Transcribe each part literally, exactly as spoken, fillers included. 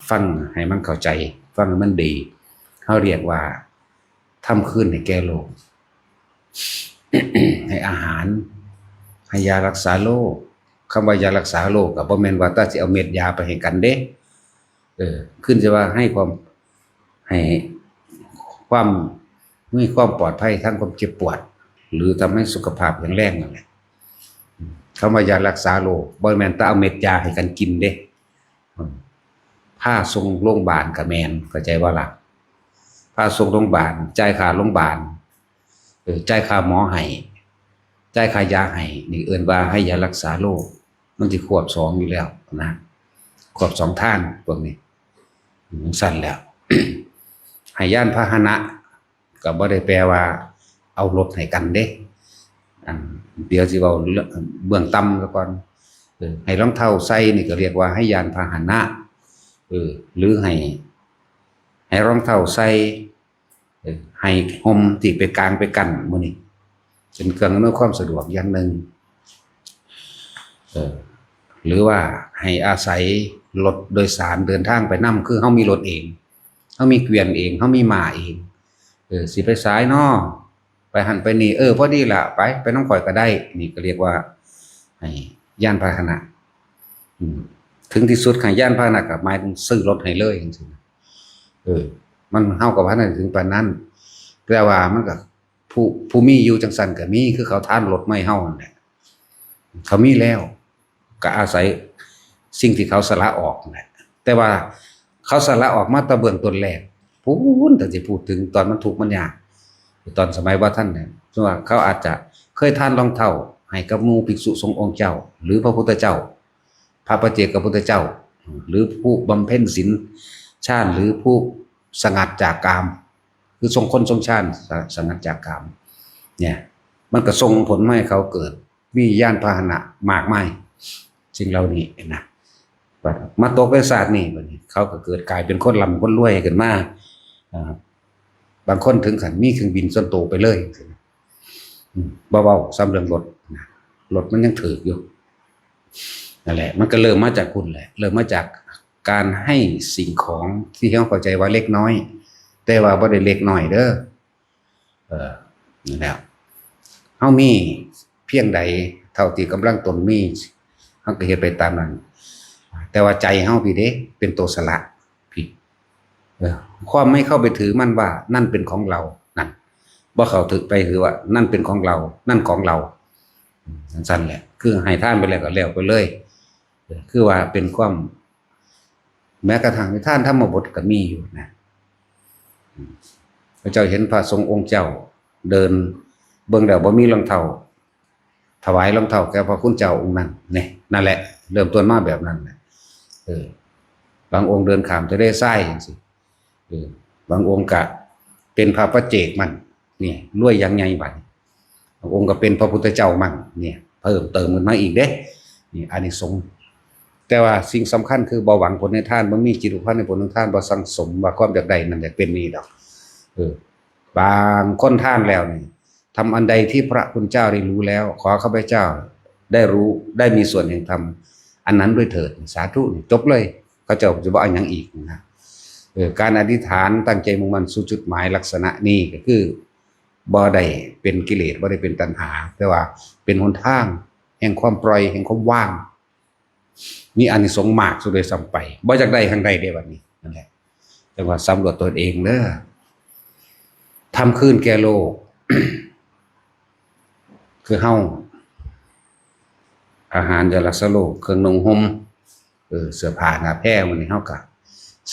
ฟังให้มันเข้าใจ ฟังให้มันดี เขาเรียกว่าทำคืนให้แก่โลก ให้อาหาร ให้ยารักษาโรค คำว่ายารักษาโรคก็บ่แม่นว่าแต่สิเอาเม็ดยาไปให้กันเด้ เออ ขึ้นจะว่าให้ความ ให้ความ มีความปลอดภัยทั้งความเจ็บปวด หรือทำให้สุขภาพแข็งแรงนั่นแหละ คำว่ายารักษาโรคบ่แม่นแต่เอาเม็ดยาให้กันกินเด้ อืม พาส่งโรงพยาบาลก็แม่น เข้าใจบ่ล่ะ พาส่งโรงพยาบาล จ่ายค่าโรงพยาบาล เออ จ่ายค่าหมอให้ จ่ายค่ายาให้ นี่เอิ้นว่าให้ยารักษาโรค มันสิควบสองอยู่แล้วนะ ควบสองทางพวกนี้ จั่งซั้นแล้ว ให้ยานพาหนะ ก็บ่ได้แปลว่าเอารถให้กันเด้ อัน เดี๋ยวสิเว้าเรื่องเบื้องต่ำซะก่อน เออ ให้รองเท้าใส่นี่ก็เรียกว่าให้ยานพาหนะ เออ หรือให้ ให้รองเท้าใส่ เออ ให้ห่มที่ไปกางไปกั้นหมู่นี้ เป็นเครื่องอำนวยความสะดวกอย่างหนึ่ง เออ หรือว่าให้อาศัยรถโดยสารเดินทางไปนำ คือเฮามีรถเอง เฮามีเกวียนเอง เฮามีม้าเอง เออ สิไปสายน้อ ไปหั่นไปนี่ เออ พอดีล่ะ ไป ไปนำข้อยก็ได้ นี่ก็เรียกว่าให้ยานพาหนะ อืม ถึงที่สุด ให้ยานพาหนะก็หมายถึงซื้อรถให้เลยจั่งซี้นะ เออ มัน เฮาก็บ่ทันได้ถึงปานนั้น แต่ว่ามันก็ ผู้ ผู้มีอยู่จั่งซั้นก็มี คือเขาทานรถมาให้เฮานั่นแหละ เขามีแล้ว ก็อาศัยสิ่งที่เขาสละออกนั่นแหละ แต่ว่าเขาสละออกมาแต่เบื้องต้นแรก พู้น ถ้าสิพูดถึงตอนมันทุกข์มันยาก ตอนสมัยบ่ทันเนี่ย สมมุติว่าเขาอาจจะเคยทานรองเท้าให้กับหมู่ภิกษุสงฆ์องค์เจ้า หรือพระพุทธเจ้า พระปัจเจกพุทธเจ้า หรือผู้บำเพ็ญศีลฌาน หรือผู้สงัดจากกาม คือทรงคนทรงฌาน ส- สงัดจากกาม เนี่ย มันก็ส่งผลมาให้เขาเกิดมียานพาหนะมากมาย สิ่งเหล่านี้นะ บัดมาตกในชาตินี้ บัดนี้เขาก็เกิดกลายเป็นคนร่ำคนรวยขึ้นมา อ่า บางคนถึงขั้นมีเครื่องบินส่วนตัวไปเลย อืม บ่เว้าซ้ำเรื่องรถนะ รถมันยังถูกอยู่ นั่นแหละ มันก็เริ่มมาจากคุณแหละ เริ่มมาจากการให้สิ่งของที่เราเข้าใจว่าเล็กน้อย แต่ว่าบ่ได้เล็กน้อยเด้อ เออ นั่นแหละ เฮามีเพียงใดเท่าที่กำลังตนมี เฮาก็เฮ็ดไปตามนั้น แต่ว่าใจเฮาพี้เด้ เป็นตัวสละพี้ เออ ความไม่เข้าไปถือมั่นว่านั่นเป็นของเรา นั่น บ่เข้าถือไปถือว่านั่นเป็นของเรา นั่นของเรา อืม จั่งซั้นแหละ คือให้ทานไปแล้วก็แล้วไปเลย เออ คือว่าเป็นความ แม้กระทั่งนิทานธรรมบทก็มีอยู่นะ อืม พระเจ้าเห็นพระสงฆ์องค์เจ้าเดิน เบิ่งแล้วบ่มีรองเท้า ถวายรองเท้าแก่พระคุณเจ้าองค์นั้น เนี่ย นั่นแหละ เริ่มต้นมาแบบนั้นแหละ เออ บางองค์เดินข้ามทะเลทรายจั่งซี้ เออ บางองค์ก็เป็นพระปัจเจกมัน นี่ รวยอย่างใหญ่บัดนี้ บางองค์ก็เป็นพระพุทธเจ้ามั่ง เนี่ย เพิ่มเติมขึ้นมาอีกเด้ นี่ อานิสงส์ แต่ว่าสิ่งสำคัญคือบ่หวังผลในทาน บ่มีจิตผูกพันในผลของทาน บ่สั่งสมว่าความอยากได้นั่นอยากเป็นนี่ดอก เออ บางคนทานแล้วนี่ ทำอันใดที่พระคุณเจ้าได้รู้แล้ว ขอข้าพเจ้าได้รู้ ได้มีส่วนแห่งธรรมอันนั้นด้วยเถิด สาธุ นี่ จบเลย เขาเจ้าจะบ่เอาหยังอีกนะ เออ การอธิษฐานตั้งใจมุ่งมั่นสู่จุดหมายลักษณะนี้ก็คือ บ่ได้เป็นกิเลส บ่ได้เป็นตัณหา แต่ว่าเป็นหนทางแห่งความปล่อย แห่งความว่าง มีอานิสงส์มากสุดเลยซ้ำไป บ่อยากได้ทางใดเด้บัดนี้ นั่นแหละ จั่งว่าสำรวจตนเองเด้อ ทำคืนแก่โลก คือเฮา อาหารยารักษาโรค เครื่องนุ่งห่ม เออ เสื้อผ้าหน้าแพร มื้อนี้เฮาก็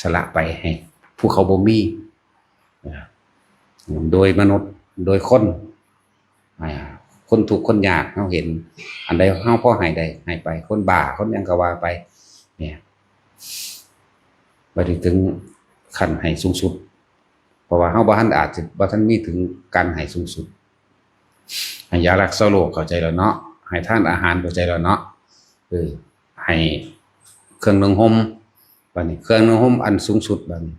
สละไปให้ผู้เขาบ่มี นะ โดยมนุษย์ โดยคน อ่า คนทุกข์คนยาก เฮาเห็น อันใดเฮาพอให้ได้ ให้ไป คนบ้า คนหยังก็ว่าไป เนี่ย บ่ได้ถึงขั้นให้สูงสุด เพราะว่าเฮาบ่ทัน อาจจะบ่ทันมีถึงการให้สูงสุด ให้ยารักษาโรคเข้าใจแล้วเนาะ ให้ทานอาหารเข้าใจแล้วเนาะ เออ ให้เครื่องนุ่งห่ม บัดนี้เครื่องนุ่งห่มอันสูงสุดบัดนี้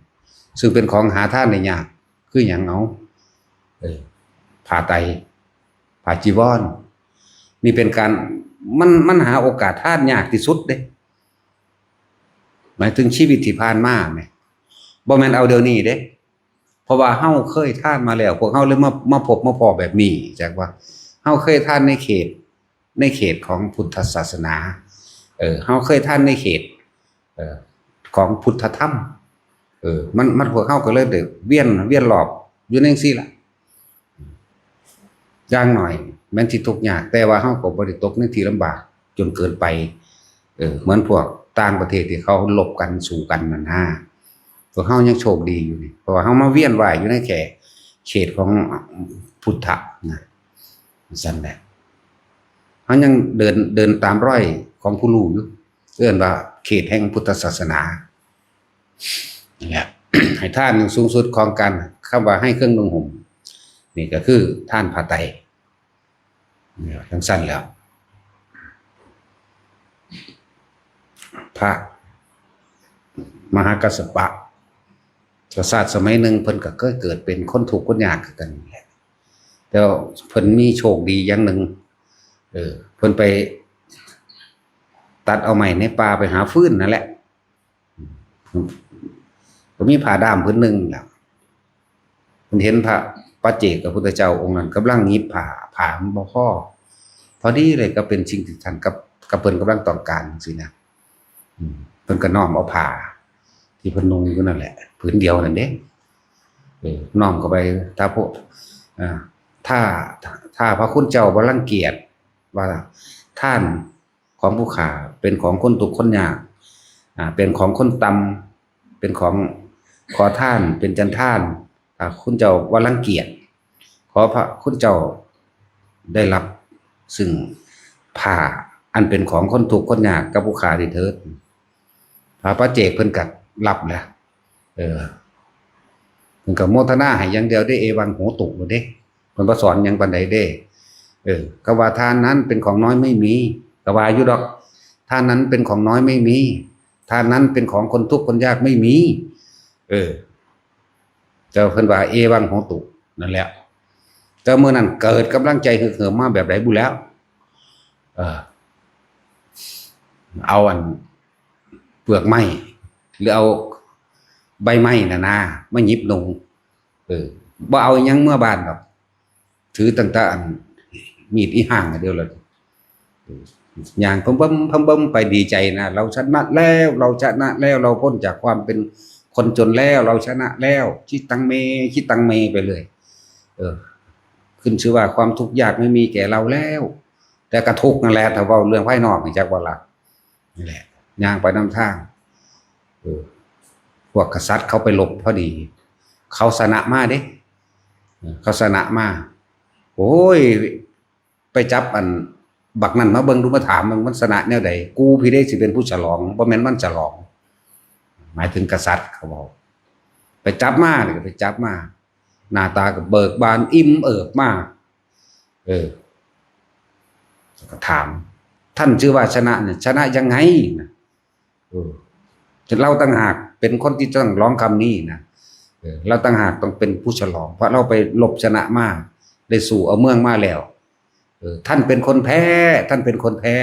ซึ่งเป็นของหาทานได้ยาก คือหยังเอา เออ ผ้าไตร ผ้าจีวร นี่เป็นการ มัน มันหาโอกาสทานยากที่สุดเด้ หมายถึงชีวิตที่ผ่านมาแหม บ่แม่นเอาเดี๋ยวนี้เด้ เพราะว่าเฮาเคยทานมาแล้ว พวกเฮาเลยมา มาพบมาพ้อแบบนี้ จักว่า เฮาเคยทานในเขต ในเขตของพุทธศาสนา เออ เฮาเคยทานในเขต เออ ของพุทธธรรม เออ มัน มันพวกเฮาก็เลยได้เวียน เวียนรอบอยู่ในจั่งซี้ล่ะ อย่างน้อยแม่นสิทุกข์ยาก แต่ว่าเฮาก็บ่ได้ตกในที่ลำบากจนเกินไป เออ เหมือนพวกต่างประเทศที่เขารบกันสู้กันนั่นนะ พวกเฮายังโชคดีอยู่นี่ เพราะว่าเฮามาเวียนว่ายอยู่ในแค่เขตของพุทธะนะ ซั่นแหละ เฮายังเดิน เดินตามรอยของผู้รู้อยู่ เอิ้นว่าเขตแห่งพุทธศาสนา นี่แหละ ให้ทานสูงสุดของการ คำว่าให้เครื่องนุ่งห่ม นี่ก็คือทานผ้าไตร เนี่ย จั่งซั่นแหล้ว พระมหากัสสปะ กษัตริย์สมัยหนึ่งเพิ่นก็เคยเกิดเป็นคนทุกข์คนยากคือกันนี่แหละ แต่ว่าเพิ่นมีโชคดีอย่างหนึ่ง เออ เพิ่นไปตัดเอาไม้ในป่าไปหาฟืนนั่นแหละ ก็มีผ้าด้ามผืนหนึ่งแหละ เพิ่นเห็นพระปัจเจกพุทธเจ้าองค์นั้นกำลังหยิบผ้า ผ้ามันบ่พอ พอดีเลยก็เป็นสิ่งที่ท่านกับ กับเพิ่นกำลังต้องการจั่งซี้นะ อืม เพิ่นก็น้อมเอาผ้าที่เพิ่นนุ่งอยู่นั่นแหละ ผืนเดียวนั่นเด้ เออ น้อมเข้าไป ถ้าพวก อ่า ถ้า ถ้าพระคุณเจ้าบ่รังเกียจว่าทานของผู้ข้าเป็นของคนทุกข์คนยาก อ่า เป็นของคนต่ำ เป็นของขอทาน เป็นจันทาน ถ้าคุณเจ้าบ่รังเกียจ ขอพระคุณเจ้าได้รับซึ่งผ้าอันเป็นของคนทุกข์คนยากกับผู้ข้านี้เถิด พระปัจเจกเพิ่นก็รับแหละ เออ เพิ่นก็โมทนาให้อย่างเดียวเด้ เอวังโหตุโลดเด้ เพิ่นบ่สอนหยังปานใดเด้ เออ ก็ว่าทานนั้นเป็นของน้อยไม่มี ก็ว่าอยู่ดอก ทานนั้นเป็นของน้อยไม่มี ทานนั้นเป็นของคนทุกข์คนยากไม่มี เออ แต่เพิ่นว่า เอวังโหตุ นั่นแหละ แต่มื้อนั้นเกิดกำลังใจฮึกเหิมมาแบบใดบุแล้ว เออ เอาอันเปลือกไม้ หรือเอาใบไม้น่ะนะ มาหยิบนุ่ง เออ บ่เอาหยังเมือบ้านดอก ถือตั้งแต่อันมีดอีห่างอันเดียวเลย เออ ย่างเพิ่มเบิ่มเพิ่มเบิ่มไปดีใจนะ เราชนะแล้ว เราชนะแล้ว เราพ้นจากความเป็นคนจนแล้ว เราชนะแล้ว จิตตังเม จิตตังเมไปเลย เออ ขึ้นชื่อว่าความทุกข์ยากไม่มีแก่เราแล้ว แต่ก็ทุกข์นั่นแหละ ถ้าเว้าเรื่องภายนอกนี่จักว่าล่ะ นี่แหละ ย่างไปนำทาง เออ พวกกษัตริย์เขาไปรบพอดี เขาชนะมาเด้ เออ เขาชนะมา โอ้ย ไปจับอันบักนั่นมาเบิ่งดู มาถามมัน มันชนะแนวใด กูพีเด้สิเป็นผู้ฉลอง บ่แม่นมันฉลอง หมายถึงกษัตริย์เขาบอก ไปจับมานี่ก็ไปจับมา หน้าตาก็เบิกบานอิ่มเอิบมา เออ ก็ถาม ท่านชื่อว่าชนะเนี่ย ชนะยังไงนะ เออ เราต่างหากเป็นคนที่ต้องร้องคำนี้นะ เออ เราต่างหากต้องเป็นผู้ฉลอง เพราะเราไปรบชนะมา ได้สู้เอาเมืองมาแล้ว เออ ท่านเป็นคนแพ้ ท่านเป็นคนแพ้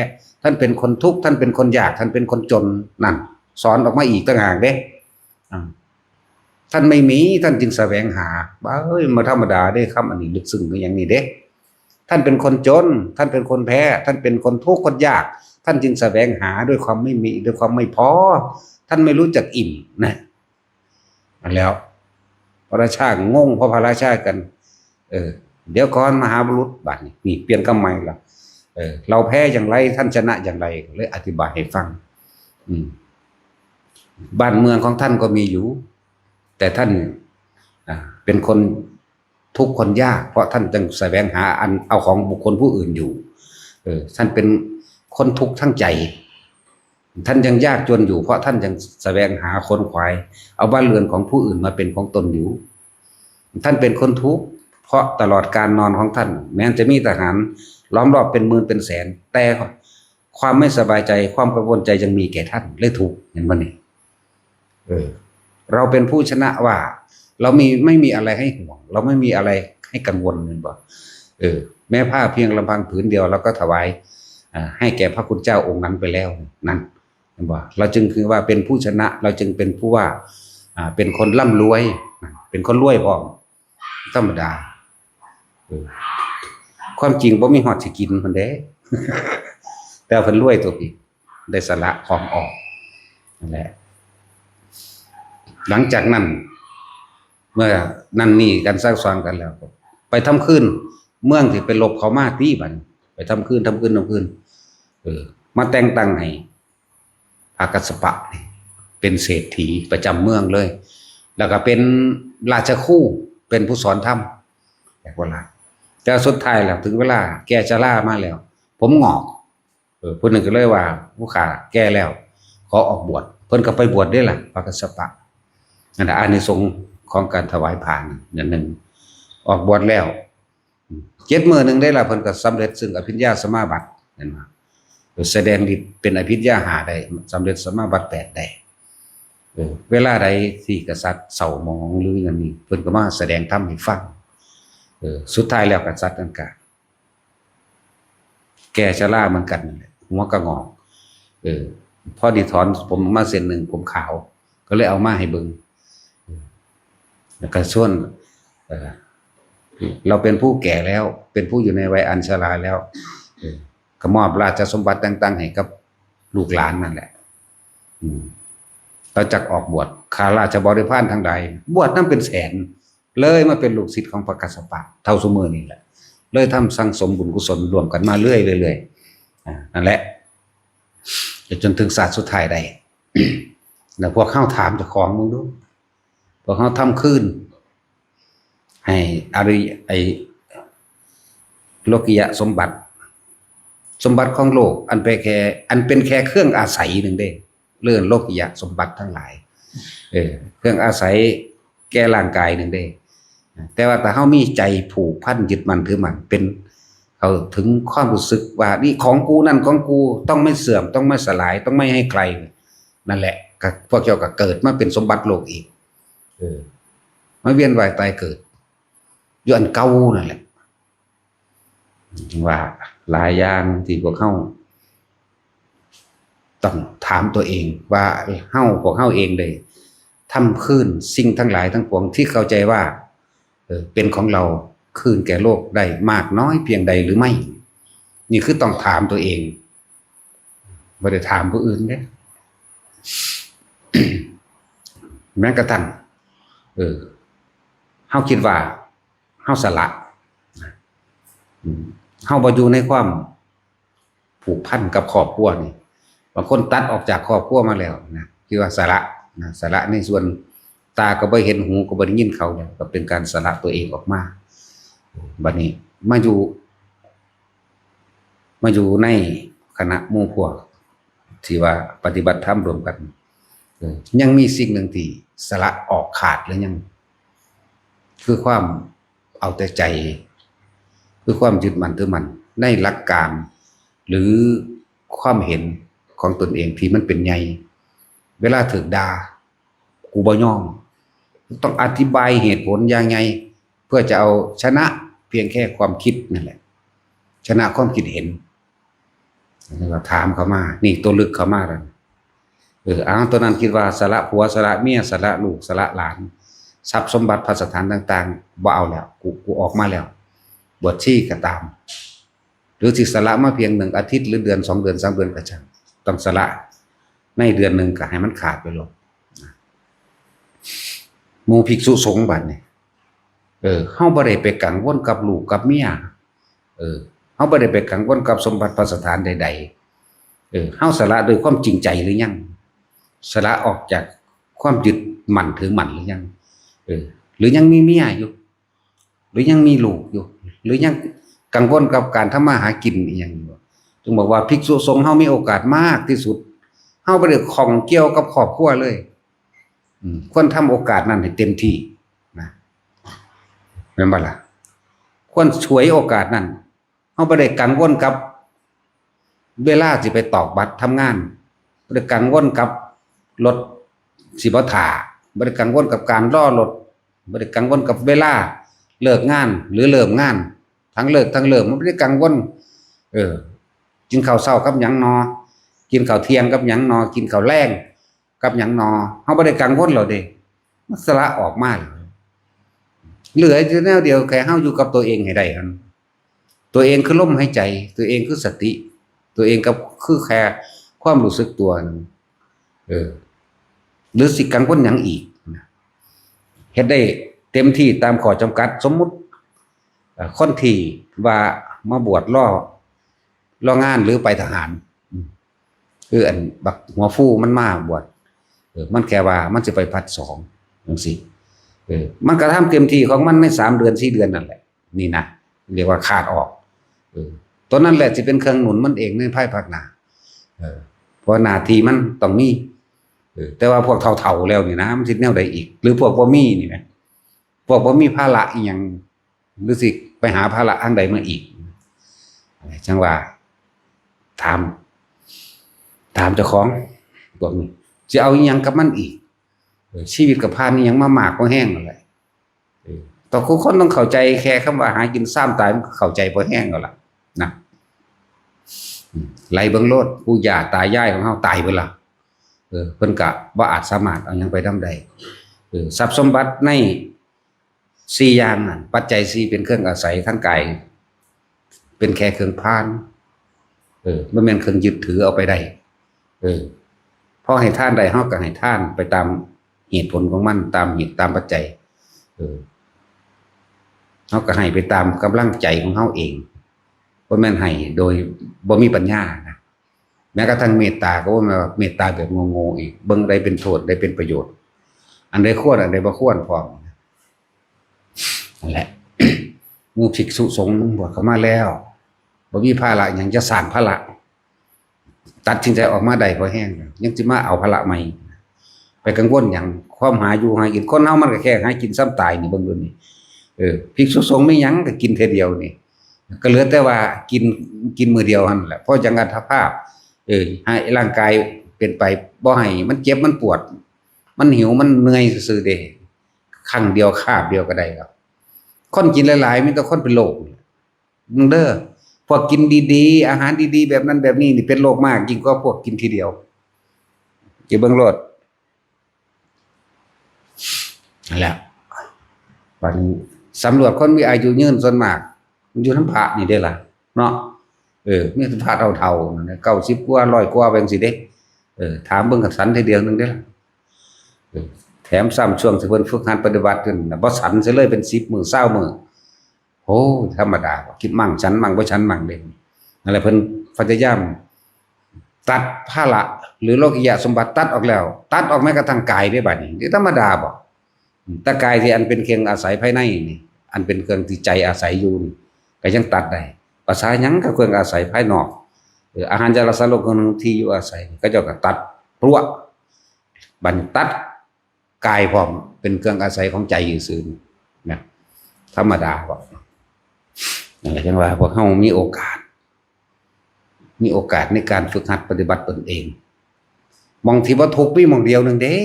ท่านเป็นคนทุกข์ ท่านเป็นคนยาก ท่านเป็นคนจน นั่น สอนออกมาอีกต่างหากเด้ อ่า ท่านไม่มี ท่านจึงแสวงหา บ้าเอ้ย มาธรรมดาเด้ คำอันนี้ลึกซึ้งคืออย่างนี้เด้ ท่านเป็นคนจน ท่านเป็นคนแพ้ ท่านเป็นคนทุกข์คนยาก ท่านจึงแสวงหาด้วยความไม่มี ด้วยความไม่พอ ท่านไม่รู้จักอิ่มนะ อันแล้ว พระราชาก็งง เพราะพระราชากัน เออ เดี๋ยวก่อนมหาบุรุษ บัดนี้ นี่เปลี่ยนคำใหม่ละ เออ เราแพ้อย่างไร ท่านชนะอย่างไร เลยอธิบายให้ฟัง อืม บ้านเมืองของท่านก็มีอยู่ แต่ท่าน อ่า เป็นคนทุกข์คนยาก เพราะท่านยังแสวงหาอันเอาของบุคคลผู้อื่นอยู่ เออ ท่านเป็นคนทุกข์ทั้งใจ ท่านยังยากจนอยู่ เพราะท่านยังแสวงหาขนขวาย เอาบ้านเรือนของผู้อื่นมาเป็นของตนอยู่ ท่านเป็นคนทุกข์ เพราะตลอดการนอนของท่าน แม้จะมีทหารล้อมรอบเป็นหมื่นเป็นแสน แต่ความไม่สบายใจ ความกังวลใจยังมีแก่ท่าน เลยทุกข์ เห็นบ่นี่ เออ เราเป็นผู้ชนะว่า เรามี ไม่มีอะไรให้ห่วง เราไม่มีอะไรให้กังวล เห็นบ่ เออ แม้ผ้าเพียงลำพังผืนเดียว เราก็ถวาย อ่า ให้แก่พระคุณเจ้าองค์นั้นไปแล้ว นั่น เห็นบ่ เราจึงคือว่าเป็นผู้ชนะ เราจึงเป็นผู้ว่า อ่า เป็นคนร่ำรวย เป็นคนรวยพร้อม ธรรมดา เออ ความจริงบ่มีฮอดสิกินพุ้นเด้ แต่เพิ่นรวยตัวพี่ ได้สละของออก นั่นแหละ หลังจากนั้น เมื่อนั่นนี่กันซักซ้อมกันแล้ว ไปทำคืน เมืองที่ไปรบเขามาตี้บัดนี้ ไปทำคืน ทำคืน ทำคืน เออ มาแต่งตั้งให้ พระกัสสปะนี่เป็นเศรษฐีประจำเมืองเลย แล้วก็เป็นราชครู เป็นผู้สอนธรรม แปลกประหลาด แต่สุดท้ายแล้วถึงเวลาแก่ชรามาแล้ว ผมหงอก เออ ผู้หนึ่งก็เลยว่า ผู้ข้าแก่แล้ว ขอออกบวช เพิ่นก็ไปบวชได้ล่ะ พระกัสสปะ นั่นแหละ อานิสงส์ของการถวายผ้านั่นหนึ่ง ออกบวชแล้ว เจ็ดมื้อหนึ่งได้ละ เพิ่นก็สำเร็จซึ่งอภิญญาสมาบัติ เห็นบ่ แสดงฤทธิ์เป็นอภิญญาห้าได้ สำเร็จสมาบัติแปดได้ เออ เวลาใดที่กษัตริย์เศร้าหมองหรืออย่างนี้ เพิ่นก็มาแสดงธรรมให้ฟัง เออ สุดท้ายแล้วกษัตริย์นั่นก็แก่ชราเหมือนกันนั่นแหละ หัวก็งอก เออ พอดีถอนผมออกมาเส้นหนึ่ง ผมขาว ก็เลยเอามาให้เบิ่ง เออ แล้วก็ชวน เออ เราเป็นผู้แก่แล้ว เป็นผู้อยู่ในวัยอันชราแล้ว เออ ก็มอบราชสมบัติต่างๆให้กับลูกหลานนั่นแหละ อืม เราจักออกบวช ข้าราชบริพารทั้งหลาย บวชนำเป็นแสน เลยมาเป็นลูกศิษย์ของพระกัสสปะ เท่าซุมื้อนี้แหละ เลยทำสั่งสมบุญกุศลร่วมกันมาเรื่อยๆ เรื่อยๆ อ่า นั่นแหละ จนถึงชาติสุดท้ายได้ แล้วพวกเฮาถามเจ้าของมึงดู พวกเฮาทำคืน ให้อริย ไอ้ โลกิยะสมบัติ สมบัติของโลก อันเป็นแค่ อันเป็นแค่เครื่องอาศัยหนึ่งเด้ เรื่องโลกิยะสมบัติทั้งหลาย เออ เครื่องอาศัยแก่ร่างกายหนึ่งเด้ แต่ว่าถ้าเฮามีใจผูกพันยึดมั่นถือมั่น เป็น เข้าถึงความรู้สึกว่านี่ของกู นั่นของกู ต้องไม่เสื่อม ต้องไม่สลาย ต้องไม่ให้ใคร นั่นแหละ ก็พวกเจ้าก็เกิดมาเป็นสมบัติโลกอีก เออ มาเวียนว่ายตายเกิด อยู่อันเก่านั่นแหละ ว่าหลายอย่างที่พวกเฮาต้องถามตัวเองว่าเฮา พวกเฮาเองได้ทำคืนสิ่งทั้งหลายทั้งปวงที่เข้าใจว่า เออ เป็นของเราคืนแก่โลกได้มากน้อยเพียงใดหรือไม่ นี่คือต้องถามตัวเอง บ่ได้ถามผู้อื่นเด้ แม้กระทั่ง เออ เฮาคิดว่าเฮาสละ อืม เฮาบ่อยู่ในความผูกพันกับครอบครัวนี่ บางคนตัดออกจากครอบครัวมาแล้วนะ คิดว่าสละนะ สละในส่วนตาก็บ่เห็น หูก็บ่ได้ยินเขาเนี่ย ก็เป็นการสละตัวเองออกมา บัดนี้มาอยู่ มาอยู่ในคณะหมู่พวกที่ว่าปฏิบัติธรรมร่วมกัน เออ ยังมีสิ่งหนึ่งที่สละออกขาดหรือยัง คือความเอาแต่ใจ คือความยึดมั่นถือมั่นในหลักการ หรือความเห็นของตนเองที่มันเป็นใหญ่ เวลาถูกด่า กูบ่ยอม ต้องอธิบายเหตุผลอย่างไง เพื่อจะเอาชนะเพียงแค่ความคิดนั่นแหละ ชนะความคิดเห็น แล้วก็ถามเขามา นี่ตัวลึกเขามาแล้ว เออ เอาตัวนั้นคิดว่าสละผัว สละเมีย สละลูก สละหลาน ทรัพย์สมบัติภัสถานต่างๆ บ่เอาแล้ว กู กูออกมาแล้ว บวชชีก็ตาม หรือสิสละมาเพียงหนึ่งอาทิตย์ หรือเดือน สองเดือน สามเดือนก็ช่าง ต้องสละในเดือนหนึ่งก็ให้มันขาดไปโลด หมู่ภิกษุสงฆ์บัดนี้ เออ เฮาบ่ได้ไปกังวลกับลูกกับเมีย เออ เฮาบ่ได้ไปกังวลกับสมบัติภัสถานใดๆ เออ เฮาสละด้วยความจริงใจหรือยัง สละออกจากความยึดมั่นถือมั่นหรือยัง เออ หรือยังมีเมียอยู่ หรือยังมีลูกอยู่ หรือยังกังวลกับการทำมาหากินอีหยังอยู่ จึงบอกว่าภิกษุสงฆ์เฮามีโอกาสมากที่สุด เฮาบ่ได้ข้องเกี่ยวกับครอบครัวเลย อืม ควรทำโอกาสนั้นให้เต็มที่นะ แม่นบ่ล่ะ ควรฉวยโอกาสนั้น เฮาบ่ได้กังวลกับเวลาสิไปตอกบัตรทำงาน บ่ได้กังวลกับรถสิบ่ท่า บ่ได้กังวลกับการรอรถ บ่ได้กังวลกับเวลาเลิกงานหรือเริ่มงาน ทั้งเลิกทั้งเริ่ม มันบ่ได้กังวล เออ กินข้าวเช้ากับหยังนอ กิ กินข้าวเที่ยงกับหยังหนอ กินข้าวแลงกับหยังหนอ เฮาบ่ได้กังวลแล้วเด้ มันสละออกมาแล้ว เหลืออยู่แนวเดียว แค่เฮาอยู่กับตัวเองให้ได้เท่านั้น ตัวเองคือลมหายใจ ตัวเองคือสติ ตัวเองก็คือแค่ความรู้สึกตัวนั่น เออ หรือสิกังวลหยังอีกนะ เฮ็ดได้เต็มที่ตามข้อจำกัด สมมุติ เอ่อ คนที่ว่ามาบวชรอ รองานหรือไปทหาร อืม คืออันบักหัวฟูมันมาบวช เออ มันแค่ว่ามันสิไปผลัดสองจังซี้ เออ มันก็ทำเต็มที่ของมันในสามเดือน สี่เดือนนั่นแหละ นี่นะ เรียกว่าขาดออก เออ ตัวนั้นแหละสิเป็นเครื่องหนุนมันเองในภายภาคหน้า เออ เพราะหน้าที่มันต้องมี เออ แต่ว่าพวกเฒ่าๆแล้วนี่นะ มันสิแนวใดอีก หรือพวกบ่มีนี่นะ พวกบ่มีภาระอีหยัง หรือสิไปหาภาระทางใดมาอีก จั่งว่า ถาม ถามเจ้าของ พวกนี้ สิเอาอีหยังกับมันอีก เออ ชีวิตก็ผ่านอีหยังมามากพอแฮงแล้วแหละ เออ แต่ทุกคนต้องเข้าใจ แค่คำว่าหากินซ่ามตาย มันก็เข้าใจพอแฮงแล้วล่ะ นะ อืม ไหลเบิ่งโลด ปู่ย่าตายายของเฮาตายเบิดละ เออ เพิ่นก็บ่อาจสามารถเอาหยังไปนำได้ เออ ทรัพย์สมบัติในสี่อย่างนั่น ปัจจัยสี่เป็นเครื่องอาศัยทางกาย เป็นแค่เครื่องพาล เออ บ่แม่นเครื่องยึดถือเอาไปได้ เออ พอให้ทานได้ เฮาก็ให้ทานไปตามเหตุผลของมัน ตามเหตุตามปัจจัย เออ เฮาก็ให้ไปตามกำลังใจของเฮาเอง บ่แม่นให้โดยบ่มีปัญญานะ แม้กระทั่งเมตตาก็บ่แม่นว่าเมตตาแบบโง่ๆอีก เบิ่งใดเป็นโทษ ใดเป็นประโยชน์ อันใดควร อันใดบ่ควรพร้อม นั่นแหละ หมู่ภิกษุสงฆ์บวชเข้ามาแล้ว บ่มีภาระหยังจะสร้างภาระ ตัดสินใจออกมาได้พอแฮง ยังสิมาเอาภาระใหม่ ไปกังวลหยัง ความหาอยู่หากิน คนเฮามันก็แค่หากินซ่ำตายนี่ เบิ่งดูนี่ เออ ภิกษุสงฆ์มีหยังก็กินเทื่อเดียวนี่ ก็เหลือแต่ว่ากิน กินมื้อเดียวหั่นแหละ พอจังอัตภาพ เออ ให้ร่างกายเป็นไป บ่ให้มันเจ็บมันปวด มันหิวมันเมื่อยซื่อๆเด้ ครั้งเดียวคาบเดียวก็ได้แล้ว คนกินหลายๆ มีแต่คนเป็นโรค เด้อ พวกกินดีๆ อาหารดีๆ แบบนั้นแบบนี้นี่เป็นโรคมาก ยิ่งกว่าพวกกินทีเดียว อย่าเบิ่งโลด นั่นแหละ บัดนี้สำรวจคนมีอายุยืนส่วนมาก มันอยู่นำพระนี่เด้ล่ะ เนาะ เออ มีแต่พระเฒ่าๆ นั่นแหละ เก้าสิบกว่า ร้อยกว่าไปจั่งซี้เด้ เออ ถามเบิ่งก็สันทีเดียวหนึ่งเด้ล่ะ เออ แถมซ้ำช่วงที่เพิ่นฝึกหัดปฏิบัติอยู่นั่นน่ะ บ่สันซะเลย เป็นสิบมื้อ ซาวมื้อ โอ้ย ธรรมดา คิดมั่งฉันมั่ง บ่ฉันมั่งเด้ นั่นแหละ เพิ่นพยายามตัดภาระ หรือโลกิยะสมบัติตัดออกแล้ว ตัดออกแม้กระทั่งกายเด้บัดนี้ นี่ธรรมดาบ่ อืม แต่กายที่อันเป็นเครื่องอาศัยภายในนี่ อันเป็นเครื่องที่ใจอาศัยอยู่นี่ ก็ยังตัดได้ ภาษาหยังกับเครื่องอาศัยภายนอก เออ อาหาร จารสารสโภค เครื่องนุ่ง ที่อยู่อาศัย เขาเจ้าก็ตัดพรวด บัดนี้ตัดกายพร้อม เป็นเครื่องอาศัยของใจซื่อๆนะ ธรรมดาบ่ นั่นแหละ จั่งว่าพวกเฮามีโอกาส มีโอกาสในการฝึกหัดปฏิบัติตนเอง หม่องที่บ่ทุกข์มีหม่องเดียวหนึ่งเด้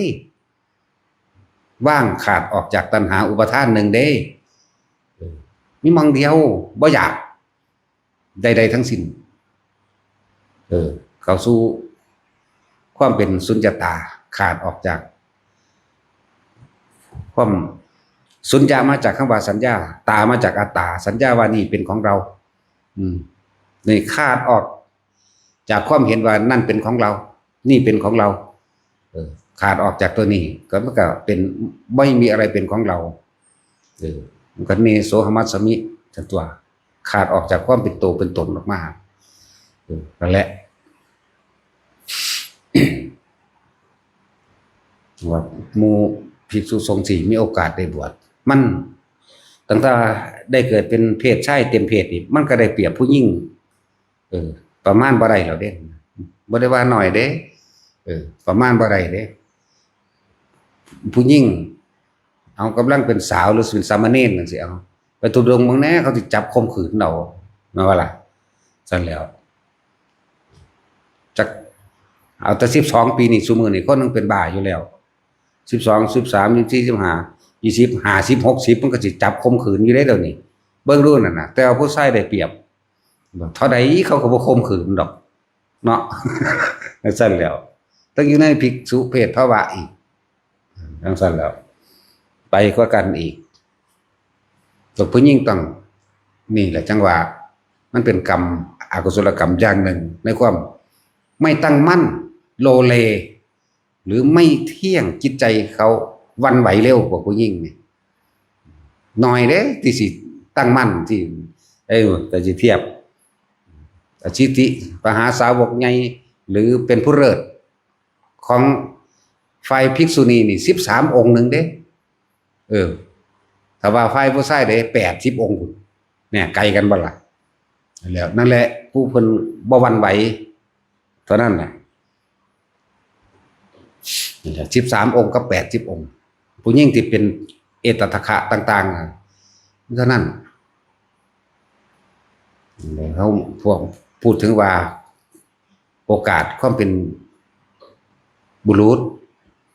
ว่างขาดออกจากตัณหาอุปาทานหนึ่งเด้ เออ มีหม่องเดียว บ่อยากใดๆทั้งสิ้น เออ เข้าสู่ความเป็นสุญญตา ขาดออกจาก ความ สุญญะมาจากคำว่าสัญญา ตามาจากอัตตา สัญญาว่านี่เป็นของเรา อืม นี่ขาดออกจากความเห็นว่านั่นเป็นของเรา นี่เป็นของเรา เออ ขาดออกจากตัวนี้ ก็มันก็เป็น ไม่มีอะไรเป็นของเรา เออ มันก็เนโสหัมมัสสมิ ทันตัว ขาดออกจากความเป็นตัวเป็นตนออกมา เออ นั่นแหละ ว่าหมู่ภิกษุสงฆ์ที่มีโอกาสได้บวช มัน ตั้งแต่ได้เกิดเป็นเพศชายเต็มเพศนี่ มันก็ได้เปรียบผู้หญิง เออ ประมาณบ่ได้แล้วเด้ บ่ได้ว่าน้อยเด้ เออ ประมาณบ่ได้เด้ ผู้หญิง เอากำลังเป็นสาวหรือเป็นสามเณรจั่งซี้ เอา ไปธุดงค์เบิ่งแหน่ เขาสิจับข่มขืนเอา แม่นบ่ล่ะ ซั่นแหล้ว จัก เอาแต่สิบสองปีนี่ ซุมื้อนี่คนหนึ่งเป็นบ้าอยู่แล้ว สิบสอง สิบสาม ยี่สิบสี่ ยี่สิบห้า ยี่สิบ ห้าสิบ หกสิบ มันก็สิจับข่มขืนอยู่เด้เดี๋ยวนี้ เบิ่งดูนั่นน่ะ แต่ว่าผู้ชายได้เปรียบ เท่าใดเขาก็บ่ข่มขืนดอก เนาะ จั่งซั่นแหล้ว ต้องอยู่ในภิกษุเพศภาวะอีก จั่งซั่นแหล้ว ไปกว่ากันอีก ตกผู้หญิงต้อง นี่แหละจั่งว่า มันเป็นกรรม อกุศลกรรมอย่างหนึ่ง ในความไม่ตั้งมั่น โลเล หรือไม่เที่ยง จิตใจเขาหวั่นไหวเร็วกว่าผู้หญิงนี่ น้อยเด้ที่สิตั้งมั่นที่ เอ้ย แต่สิเทียบ อสิทธิมหาสาวกใหญ่ หรือเป็นผู้เลิศของฝ่ายภิกษุณีนี่ สิบสาม องค์หนึ่งเด้ เออ ถ้าว่าฝ่ายผู้ชายเด้ แปดสิบ องค์พุ้น เนี่ย ไกลกันบ่ล่ะ แล้วนั่นแหละ ผู้เพิ่นบ่หวั่นไหว เท่านั้นน่ะ สิบสาม องค์กับ แปดสิบ องค์ ผู้หญิงที่เป็นเอตทัคคะต่างๆน่ะ เท่านั้น แล้วพวกพูดถึงว่า โอกาสความเป็นบุรุษ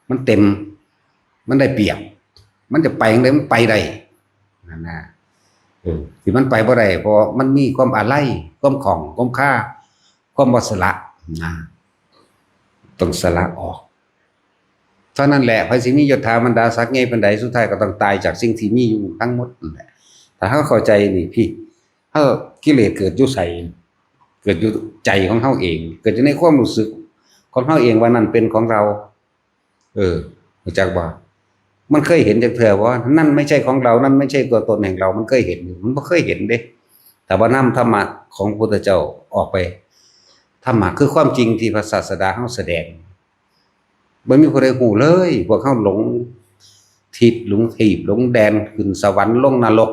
มันเต็ม มันได้เปรียบ มันจะไปจั่งใดมันไปได้ นั่นนะ เออ ที่มันไปบ่ได้ เพราะมันมีความอาลัย ความข้อง ความคา ความบ่สละนะ ต้องสละออก เท่านั้นแหละ ไผสิมียศถาบรรดาศักดิ์ใหญ่ปานใด สุดท้ายก็ต้องตายจากสิ่งที่มีอยู่ทั้งหมดนั่นแหละ ถ้าเฮาเข้าใจนี่พี่ เฮา กิเลสเกิดอยู่ไส เกิดอยู่ใจของเฮาเอง เกิดอยู่ในความรู้สึกของเฮาเองว่านั่นเป็นของเรา เออ รู้จักบ่ มันเคยเห็นจักเทื่อบ่ นั่นไม่ใช่ของเรา นั่นไม่ใช่ตัวตนแห่งเรา มันเคยเห็นอยู่ มันบ่เคยเห็นเด้ แต่ว่านำธรรมะของพระพุทธเจ้าออกไป ธรรมะคือความจริงที่พระศาสดาเฮาแสดง บ่มีผู้ใดฮู้เลย พวกเฮาหลงทิศ หลงทีป หลงแดน ขึ้นสวรรค์ ลงนรก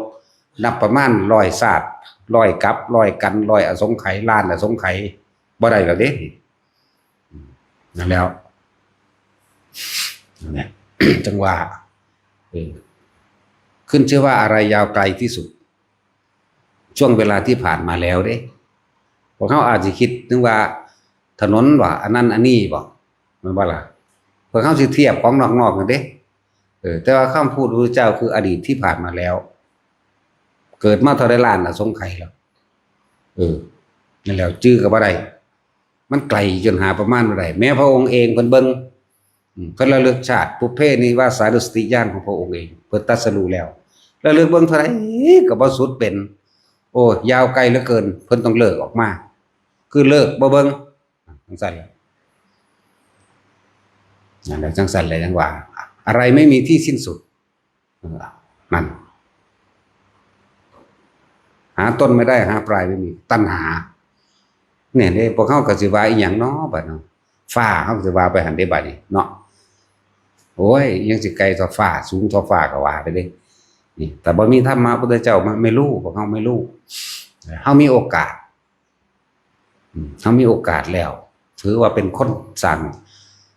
นับประมาณร้อยชาติ ร้อยกัป ร้อยกัณฑ์ ร้อยอสงไขย ล้านอสงไขย บ่ได้แล้วเด้ นั่นแล้ว นั่นแหละ จั่งว่า เออ ขึ้นชื่อว่าอะไรยาวไกลที่สุด ช่วงเวลาที่ผ่านมาแล้วเด้ พวกเฮาอาจสิคิดถึงว่าถนนบ่ อันนั้นอันนี้บ่ แม่นบ่ล่ะ พวกเฮาสิเทียบของนอกๆนั่นเด้ เออ แต่ว่าคำพูดพระพุทธเจ้าคืออดีตที่ผ่านมาแล้ว เกิดมาเท่าใดล้านอสงไขยแล้ว เออ นั่นแหละ จื่อก็บ่ได้ มันไกลจนหาประมาณบ่ได้ แม้พระองค์เองเพิ่นเบิ่ง อืม เพิ่นระลึกชาติ ปุพเพนิวาสานุสติญาณของพระองค์เอง เพิ่นตรัสรู้แล้ว ระลึกเบิ่งเท่าใดก็บ่สุดเป็น โอ้ ยาวไกลเหลือเกิน เพิ่นต้องเลิกออกมา คือเลิกบ่เบิ่ง จั่งซั่นแหละ นั่นแหละ จั่งซั่นแหละ จั่งว่า อะไรไม่มีที่สิ้นสุด เออ นั่น หาต้นไม่ได้ หาปลายไม่มี ตัณหา เนี่ยเด้ พวกเฮาก็สิว่าอีหยังน้อบัดเนาะ ฟ้าเฮาก็สิว่าไปหั่นเด้บัดนี้เนาะ โอ้ย ยังสิไกลเท่าฟ้า สูงเท่าฟ้าก็ว่าไปเด้ นี่ แต่บ่มีธรรมะพุทธเจ้ามา ไม่รู้ พวกเฮาไม่รู้ เฮามีโอกาส อืม เฮามีโอกาสแล้ว ถือว่าเป็นคนสร้าง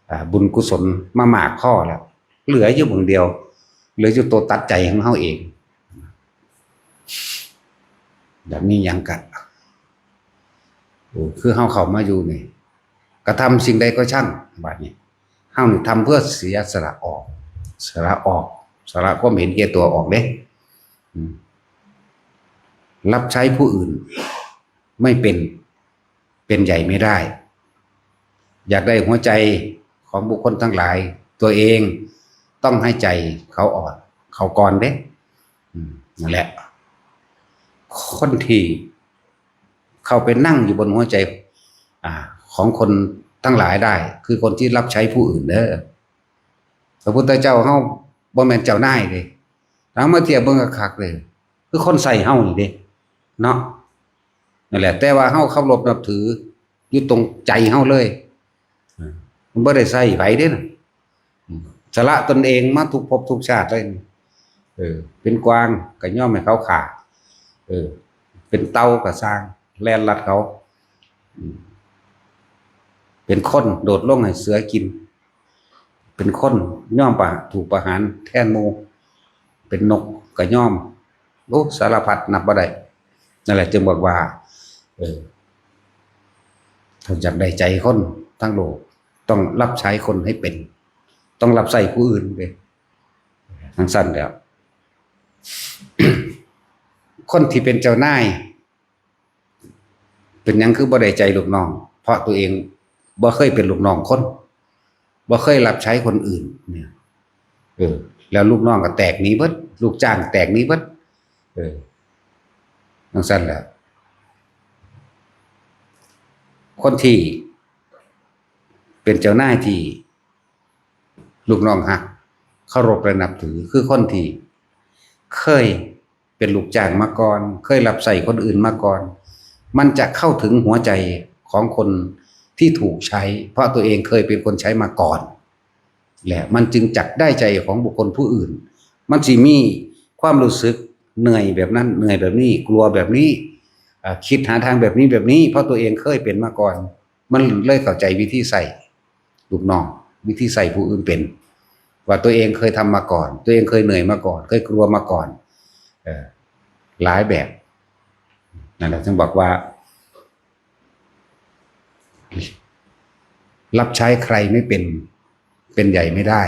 อ่า บุญกุศลมามากพอแล้ว เหลืออยู่เบิ่งเดียว เหลืออยู่ตัวตัดใจของเฮาเอง แบบนี้ยังกัน โอ้ คือเฮาเข้ามาอยู่นี่ กระทำสิ่งใดก็ช่าง บัดนี้ เฮานี่ทำเพื่อเสียสละออก สละออก สละความเห็นแก่ตัวออกเด้ อืม รับใช้ผู้อื่นไม่เป็น เป็นใหญ่ไม่ได้ อยากได้หัวใจของบุคคลทั้งหลาย ตัวเองต้องให้ใจเขาอ่อน เขาก่อนเด้ อืม นั่นแหละ คนที่เข้าไปนั่งอยู่บนหัวใจ อ่า ของคนทั้งหลายได้ คือคนที่รับใช้ผู้อื่นเด้อ พระพุทธเจ้าเฮาบ่แม่นเจ้านายเด้ ถ้ามาเทียบเบิ่งคักๆเลย คือคนใช้เฮานี่เด้ เนาะ นั่นแหละ แต่ว่าเฮาเคารพนับถืออยู่ตรงใจเฮาเลย เออ มันบ่ได้ใช้ไผเด้นะ อืม สละตนเองมาทุกภพทุกชาติเลย เออ เป็นกวางก็ยอมให้เขาฆ่า เออ เป็นเต่าก็ซ่าง แล่นลัดเขา อืม เป็นคนโดดลงให้เสือกิน เป็นคนยอมประ ถูกประหารแทนหมู่ เป็นนกก็ยอม โอ้ สารพัดนับบ่ได้ นั่นแหละจึงบอกว่า เออ ถ้าอยากได้ใจคนทั้งโลก ต้องรับใช้คนให้เป็น ต้องรับใช้ผู้อื่นเด้ จั่งซั่นแหล้ว คนที่เป็นเจ้านาย เป็นหยังคือบ่ได้ใจลูกน้อง เพราะตัวเองบ่เคยเป็นลูกน้องคน บ่เคยรับใช้คนอื่นเนี่ย เออ แล้วลูกน้องก็แตกหนีเบิด ลูกจ้างแตกหนีเบิด เออ จั่งซั้นแหละ คนที่เป็นเจ้านายที่ลูกน้องฮัก เคารพและนับถือ คือคนที่เคยเป็นลูกจ้างมาก่อน เคยรับใช้คนอื่นมาก่อน มันจะเข้าถึงหัวใจของคนที่ถูกใช้ เพราะตัวเองเคยเป็นคนใช้มาก่อน และมันจึงจักได้ใจของบุคคลผู้อื่น มันสิมีความรู้สึกเหนื่อยแบบนั้น เหนื่อยแบบนี้ กลัวแบบนี้ อ่า คิดหาทางแบบนี้แบบนี้ เพราะตัวเองเคยเป็นมาก่อน มันเลยเข้าใจวิธีใช้ลูกน้อง วิธีใช้ผู้อื่นเป็น ว่าตัวเองเคยทำมาก่อน ตัวเองเคยเหนื่อยมาก่อน เคยกลัวมาก่อน เออ หลายแบบ นั่นแหละ จึงบอกว่า รับใช้ใครไม่เป็น เป็นใหญ่ไม่ได้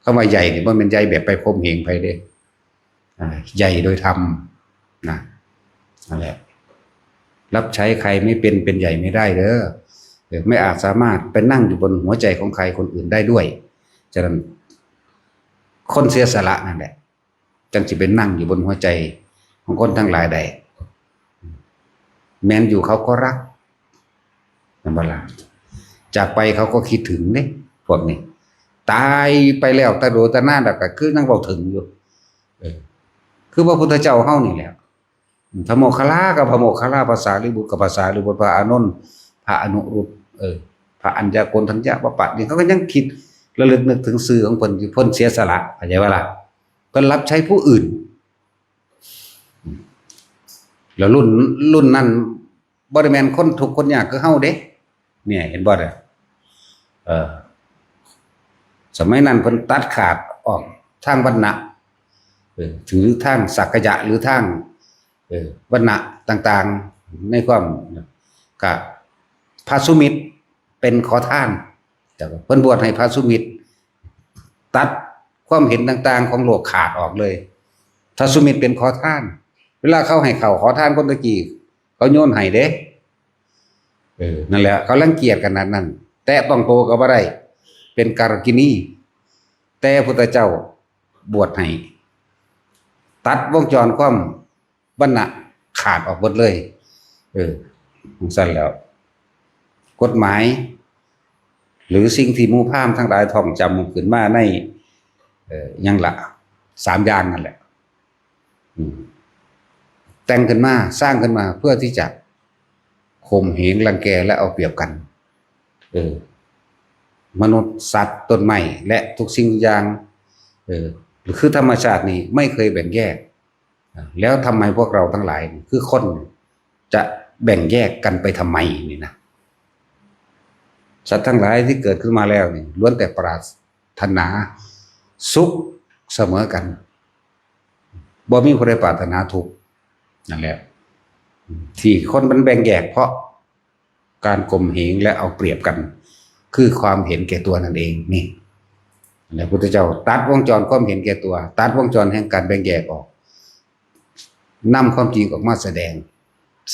คำว่าใหญ่นี่บ่แม่นใหญ่แบบไปข่มเหงไผเด้ อ่า ใหญ่โดยธรรมนะ นั่นแหละ รับใช้ใครไม่เป็น เป็นใหญ่ไม่ได้เด้อ เออ ไม่อาจสามารถไปนั่งอยู่บนหัวใจของใครคนอื่นได้ด้วย ฉะนั้น คนเสียสละนั่นแหละ จั่งสิไปนั่งอยู่บนหัวใจของคนทั้งหลายได้ แมนอยู่เขาก็รัก นั่นบ่ล่ะ จากไปเขาก็คิดถึงเด้ พวกนี้ ตายไปแล้วตะโดตะนานแล้วก็คือยังเว้าถึงอยู่ เออ คือพระพุทธเจ้าเฮานี่แหละ พระโมคคัลลากับพระโมคคัลลา พระสารีบุตรกับพระสารีบุตร พระอานนท์ พระอนุรุต เออ พระอัญญาโกณฑัญญะ พระปะนี่เขาก็ยังคิดระลึกนึกถึงชื่อของเพิ่น ที่เพิ่นเสียสละ เข้าใจบ่ล่ะ เพิ่นรับใช้ผู้อื่น แล้วรุ่น รุ่นนั้นบ่ได้แม่นคนทุกข์คนยากคือเฮาเด้ เนี่ย เห็นบ่เด้อ เออ สมัยนั้นเพิ่นตัดขาดออกทางวรรณะ เออ ถือทางสักยะหรือทาง เออ วรรณะต่างๆ ในความ กะ พระสุมิตรเป็นขอทาน แต่ว่าเพิ่นบวชให้พระสุมิตร ตัดความเห็นต่างๆ ของโลกขาดออกเลย พระสุมิตรเป็นขอทาน เวลาเขาให้ข้าวขอทานคนตะกี้ เขาโยนให้เด้ เออ นั่นแหละ เขารังเกียจขนาดนั้น แตะต้องโตก็บ่ได้ เป็นการกินี แต่พุทธเจ้าบวชให้ ตัดวงจรความวรรณะขาดออกหมดเลย เออ จั่งซั้นแล้ว กฎหมาย หรือสิ่งที่หมู่พราหมณ์ทั้งหลายท่องจำขึ้นมาใน เอ่อ หยังละ สามอย่างนั่นแหละ อืม แต่งขึ้นมา สร้างขึ้นมาเพื่อที่จะข่มเหงรังแกและเอาเปรียบกัน เออ มนุษย์ สัตว์ ต้นไม้ และทุกสิ่งทุกอย่าง เออ คือธรรมชาตินี่ไม่เคยแบ่งแยก แล้วทำไมพวกเราทั้งหลายนี่ คือคน จะแบ่งแยกกันไปทำไมนี่นะ สัตว์ทั้งหลายที่เกิดขึ้นมาแล้วนี่ ล้วนแต่ปรารถนาสุขเสมอกัน บ่มีผู้ใดปรารถนาทุกข์ นั่นแหละ ที่คนมันแบ่งแยกเพราะการข่มเหงและเอาเปรียบกัน คือความเห็นแก่ตัวนั่นเองนี่ และพุทธเจ้าตัดวงจรความเห็นแก่ตัว ตัดวงจรแห่งการแบ่งแยกออก นำความจริงออกมาแสดง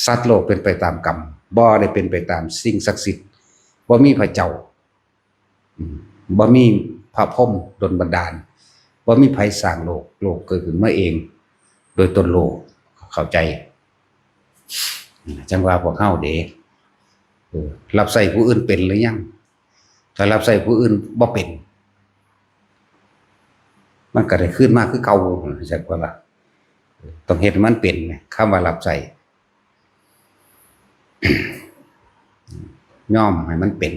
สัตว์โลกเป็นไปตามกรรม บ่ได้เป็นไปตามสิ่งศักดิ์สิทธิ์ บ่มีพระเจ้า อืม บ่มีพระพรหมดลบันดาล บ่มีไผสร้างโลก โลกเกิดขึ้นมาเอง โดยตนโลก เข้าใจ จั่งว่าพวกเฮาเด้ เออ รับใช้ผู้อื่นเป็นหรือยัง ถ้ารับใช้ผู้อื่นบ่เป็น มันก็ได้คืนมาคือเก่า จั่งว่าล่ะ ต้องเฮ็ดให้มันเป็น คำว่ารับใช้ ยอมให้มันเป็น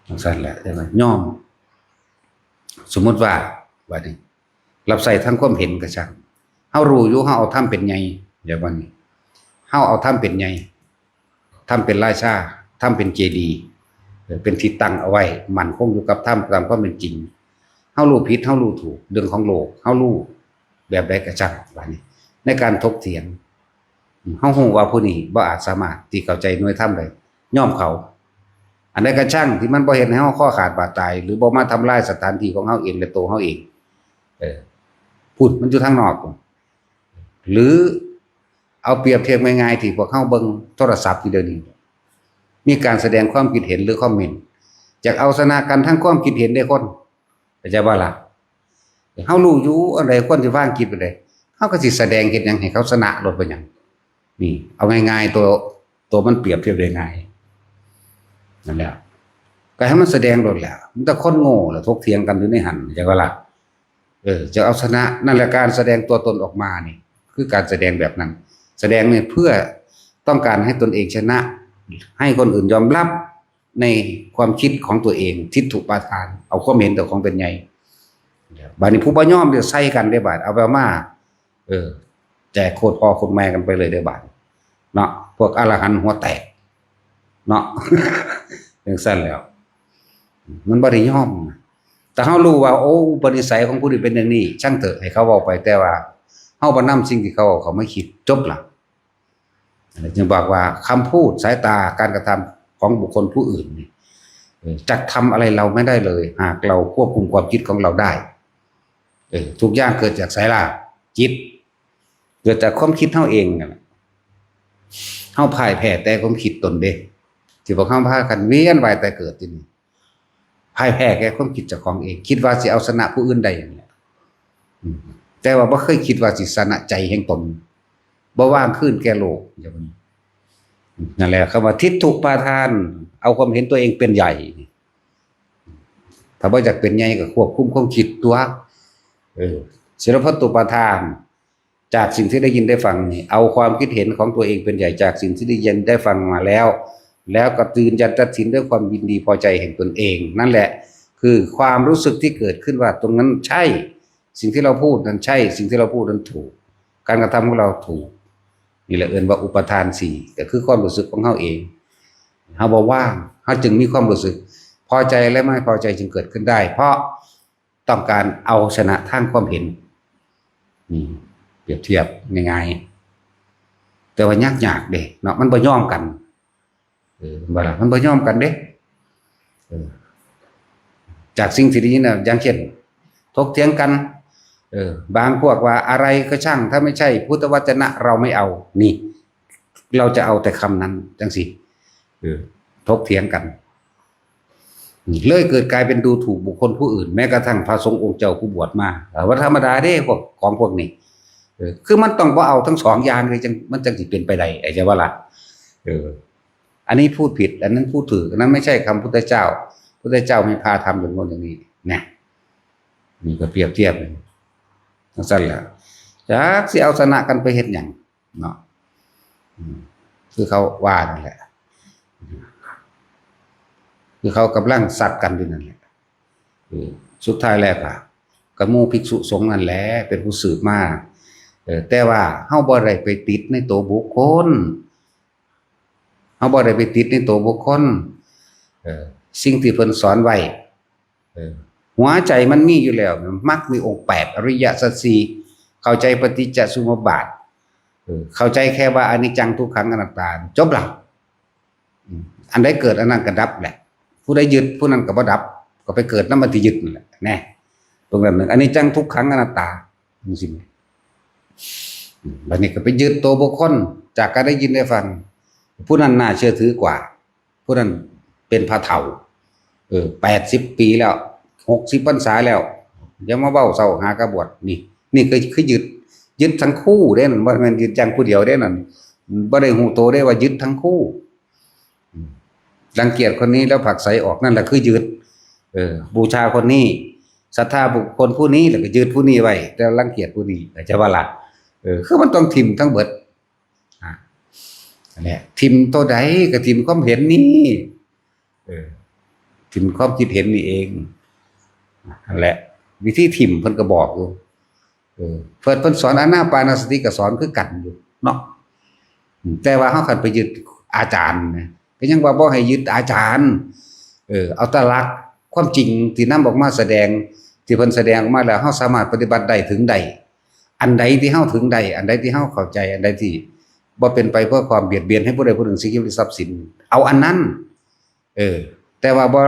จั่งซั้นแหละ ใช่ไหม ยอม สมมุติว่า บัดนี้ รับใช้ทางความเห็นก็ช่าง เฮารู้อยู่ เฮาเอาธรรมเป็นใหญ่ เดี๋ยวบัดนี้ เฮาเอาธรรมเป็นใหญ่ ธรรมเป็นราชา ธรรมเป็นเจดีย์ เออ เป็นที่ตั้งเอาไว้ มั่นคงอยู่กับธรรมตามความเป็นจริง เฮารู้ผิด เฮารู้ถูก เรื่องของโลก เฮารู้แบบใดก็ช่าง บัดนี้ ในการถกเถียง เฮารู้ว่าผู้นี้บ่อาจสามารถที่เข้าใจหน่วยธรรมได้ ยอมเขา อันใดก็ช่างที่มันบ่เฮ็ดให้เฮาคอขาดบาดตาย หรือบ่มาทำลายสถานที่ของเฮาเองและตัวเฮาเอง เออ พุ้น มันอยู่ทางนอกพุ้น หรือเอาเปรียบเทียบง่ายๆ ที่พวกเฮาเบิ่งโทรศัพท์อยู่เดี๋ยวนี้ มีการแสดงความคิดเห็นหรือคอมเมนต์ อยากเอาชนะกันทั้งความคิดเห็นได้คน เข้าใจบ่ล่ะ เฮารู้อยู่อันใดคนสิวางคิดไปเลย เฮาก็สิแสดงเฮ็ดหยังให้เขาชนะโลด เป็นหยัง นี่ เอาง่ายๆ ตัว ตัวมันเปรียบเทียบได้ง่าย นั่นแหละ ก็ให้มันแสดงโลดแหละ มันแต่คนโง่แหละ ถกเถียงกันอยู่ในหั่น เข้าใจบ่ล่ะ เออ จะเอาชนะ นั่นแหละ การแสดงตัวตนออกมานี่ คือการแสดงแบบนั้น แสดงเนี่ยเพื่อต้องการให้ตนเองชนะ ให้คนอื่นยอมรับในความคิดของตัวเอง ทิฏฐุปาทาน เอาความเห็นตัวของเป็นใหญ่ บาดนี้ผู้บ่ยอมเนี่ยใส่กันได้บาด เอาไปเอามา เออ แจกโคตรพ่อโคตรแม่กันไปเลยได้บาด เนาะ พวกอรหันต์หัวแตก เนาะ จังซั่นแล้ว มันบ่ได้ยอมนะ แต่เฮารู้ว่า โอ้ อุปนิสัยของผู้นี้เป็นอย่างนี้ ช่างเถอะ ให้เขาเว้าไป แต่ว่าเฮาบ่นำสิ่งที่เขาเอาเข้ามาคิด จบละ จึงบอกว่าคำพูด สายตา การกระทำของบุคคลผู้อื่นนี่ เออ จักทำอะไรเราไม่ได้เลย หากเราควบคุมความคิดของเราได้ เออ ทุกอย่างเกิดจากไสล่ะ จิต เกิดจากความคิดเฮาเองนั่นแหละ เฮาพ่ายแพ้แต่ความคิดตนเด้ ที่พวกเฮาพากันเวียนว่ายตายเกิดอยู่นี่ พ่ายแพ้แก่ความคิดเจ้าของเอง คิดว่าสิเอาชนะผู้อื่นได้นั่นแหละ อืม แต่ว่าบ่เคยคิดว่าสิชนะใจแห่งตน บ่วางคืนแก่โลก อย่างนี้ นั่นแหละ คำว่าทิฏฐุปาทาน เอาความเห็นตัวเองเป็นใหญ่ ถ้าบ่อยากเป็นใหญ่ก็ควบคุมความคิดตัว เออ ศีลพัตตุปาทาน จากสิ่งที่ได้ยินได้ฟังนี่ เอาความคิดเห็นของตัวเองเป็นใหญ่ จากสิ่งที่ได้ยินได้ฟังมาแล้ว แล้วก็ยืนยันตัดสินด้วยความยินดีพอใจแห่งตนเอง นั่นแหละ คือความรู้สึกที่เกิดขึ้นว่าตรงนั้นใช่ สิ่งที่เราพูดนั้นใช่ สิ่งที่เราพูดนั้นถูก การกระทำของเราถูก นี่แหละเอิ้นว่าอุปาทานสี่ ก็คือความรู้สึกของเฮาเอง เฮาบ่วาง เฮาจึงมีความรู้สึก พอใจและไม่พอใจจึงเกิดขึ้นได้ เพราะต้องการเอาชนะทางความเห็น นี่ เปรียบเทียบง่ายๆ แต่ว่ายากๆ เด้เนาะ มันบ่ยอมกัน เออ บ่ล่ะ มันบ่ยอมกันเด้ เออ จากสิ่งที่ได้ยินน่ะ อย่างเช่น ถกเถียงกัน เออ บางพวกว่าอะไรก็ช่าง ถ้าไม่ใช่พุทธวจนะเราไม่เอา นี่ เราจะเอาแต่คำนั้น จังซี่ เออ ถกเถียงกัน เลยเกิดกลายเป็นดูถูกบุคคลผู้อื่น แม้กระทั่งพระสงฆ์องค์เจ้าผู้บวชมา เออ ว่าธรรมดาเด้ พวกของพวกนี้ เออ คือมันต้องบ่เอาทั้งสองอย่างเลย จัง มันจังสิเป็นไปได้ เข้าใจบ่ล่ะ เออ อันนี้พูดผิด อันนั้นพูดถูก อันนั้นไม่ใช่คำพุทธเจ้า พุทธเจ้าไม่พาทำอย่างโน้นอย่างนี้ นะ นี่ก็เปรียบเทียบ จังซั่นแหละ จักสิเอาชนะกันไปเฮ็ดหยัง เนาะ อืม คือเขาว่านั่นแหละ คือเขากำลังซัดกันอยู่นั่นแหละ เออ สุดท้ายแล้วก็ ก็หมู่ภิกษุสงฆ์นั่นแหละ เป็นผู้สืบมา เออ แต่ว่าเฮาบ่ได้ไปติดในตัวบุคคล เฮาบ่ได้ไปติดในตัวบุคคล เออ สิ่งที่เพิ่นสอนไว้ เออ หัวใจมันมีอยู่แล้ว มรรคมีองค์แปด อริยสัจสี่ เข้าใจปฏิจจสมุปบาท เออ เข้าใจแค่ว่าอนิจจังทุกขังอนัตตา จบละ อืม อันใดเกิดอันนั้นก็ดับแหละ ผู้ใดยึดผู้นั้นก็บ่ดับ ก็ไปเกิดนำอันที่ยึดนั่นแหละ แน่ ตรงนั้นหนึ่ง อนิจจังทุกขังอนัตตา จังซี่ อืม บัดนี้ก็ไปยึดตัวบุคคล จากการได้ยินได้ฟัง ผู้นั้นน่าเชื่อถือกว่า ผู้นั้นเป็นพระเฒ่า เออ แปดสิบปีแล้ว หกสิบพรรษาแล้ว อย่ามาเว้าเซ้าหากะบวช นี่ นี่คือ คือยึด ยึดทั้งคู่เด้นั่น บ่แม่นยึดอย่างผู้เดียวเด้นั่น บ่ได้ฮู้โตเด้ว่ายึดทั้งคู่ อืม รังเกียจคนนี้แล้วผลักไสออก นั่นแหละคือยึด เออ บูชาคนนี้ ศรัทธาบุคคลผู้นี้ แล้วก็ยึดผู้นี้ไว้ แต่รังเกียจผู้นี้ เข้าใจบ่ล่ะ เออ คือมันต้องถิ่มทั้งเบิด อ่ะ นั่นแหละ ถิ่มตัวใดก็ถิ่มความเห็นนี่ เออ ถิ่มความคิดเห็นนี่เอง นั่นแหละ วิธีถิ่มเพิ่นก็บอกอยู่ เออ เพิ่น เพิ่นสอนอานาปานสติก็สอนคือกันอยู่เนาะ อืม แต่ว่าเฮาคันไปยึดอาจารย์นะ ก็ยังว่าบ่ให้ยึดอาจารย์ เออ เอาแต่หลักความจริงที่นำออกมาแสดง ที่เพิ่นแสดงออกมาแล้ว เฮาสามารถปฏิบัติได้ ถึงได้ อันใดที่เฮาถึงได้ อันใดที่เฮาเข้าใจ อันใดที่บ่เป็นไปเพื่อความเบียดเบียนให้ผู้ใดผู้หนึ่งเสียชีวิตหรือทรัพย์สิน เอาอันนั้น เออ แต่ว่าบ่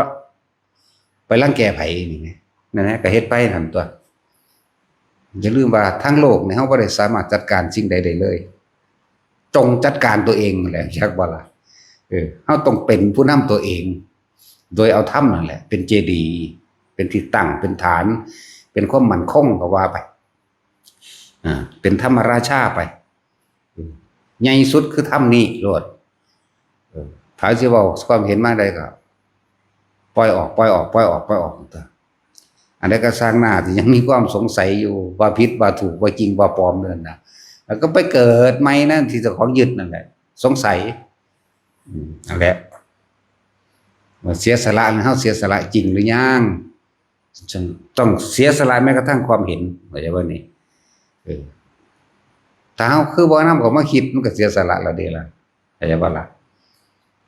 ไปรังแกไผนี่ไง นั่นแหละ ก็เฮ็ดไปหั่นตั๊ว อย่าลืมว่าทั้งโลกนี่เฮาบ่ได้สามารถจัดการสิ่งใดได้เลย จงจัดการตัวเองนั่นแหละ จักบ่ล่ะ เออ เฮาต้องเป็นผู้นำตัวเอง โดยเอาธรรมนั่นแหละ เป็นเจดีย์ เป็นที่ตั้ง เป็นฐาน เป็นความมั่นคงก็ว่าไป อ่า เป็นธรรมราชาไป อืม ใหญ่สุดคือธรรมนี่โลด เออ ถ้าสิเว้าความเห็นมาได้ก็ ปล่อยออก ปล่อยออก ปล่อยออก ปล่อยออกเถอะ อันใดก็ซ่างหน้าที่ยังมีความสงสัยอยู่ ว่าผิด ว่าถูก ว่าจริง ว่าปลอมนั่นนะ แล้วก็ไปเกิดใหม่นั่นที่เจ้าของยึดนั่นแหละ สงสัย อืม นั่นแหละ ว่าเสียสละ เฮาเสียสละจริงหรือยัง ต้องเสียสละแม้กระทั่งความเห็น เข้าใจบ่นี่ เออ ถ้าเฮาคือบ่นำเขามาคิด มันก็เสียสละแล้วเด้ล่ะ เข้าใจบ่ล่ะ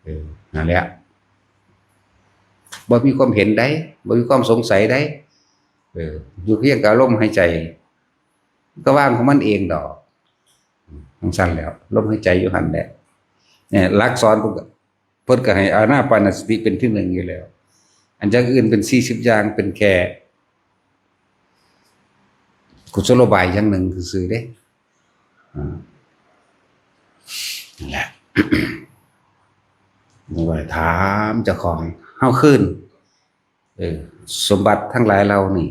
เออ นั่นแหละ บ่มีความเห็นใด บ่มีความสงสัยใด เออ อยู่เพียงกับลมหายใจ ก็ว่างของมันเองดอก จั่งซั้นแหล้ว ลมหายใจอยู่หั่นแหละ เนี่ย หลักสอนเพิ่นก็ เพิ่นก็ให้อานาปานสติเป็นที่หนึ่งอยู่แล้ว อันอย่างอื่นเป็นสี่สิบอย่าง เป็นแค่กุศโลบายอย่างหนึ่งซื่อๆเด้ อ่า นั่นแหละ บ่ได้ถามเจ้าของ เฮาคืน เออ สมบัติทั้งหลายเหล่านี้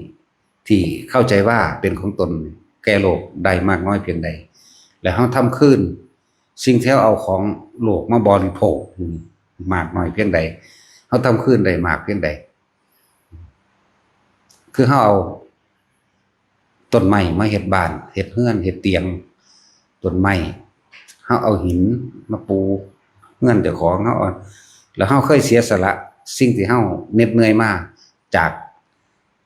ที่เข้าใจว่าเป็นของตน แก่โลกได้มากน้อยเพียงใด และเฮาทำคืน สิ่งที่เฮาเอาของโลกมาบริโภค มากน้อยเพียงใด เฮาทำคืนได้มากเพียงใด คือเฮาเอาต้นไม้มาเฮ็ดบ้าน เฮ็ดเฮือน เฮ็ดเตียง ต้นไม้ เฮาเอาหินมาปูเฮือนเจ้าของ เฮาเอา แล้วเฮาเคยเสียสละสิ่งที่เฮาเหน็ดเหนื่อยมา จาก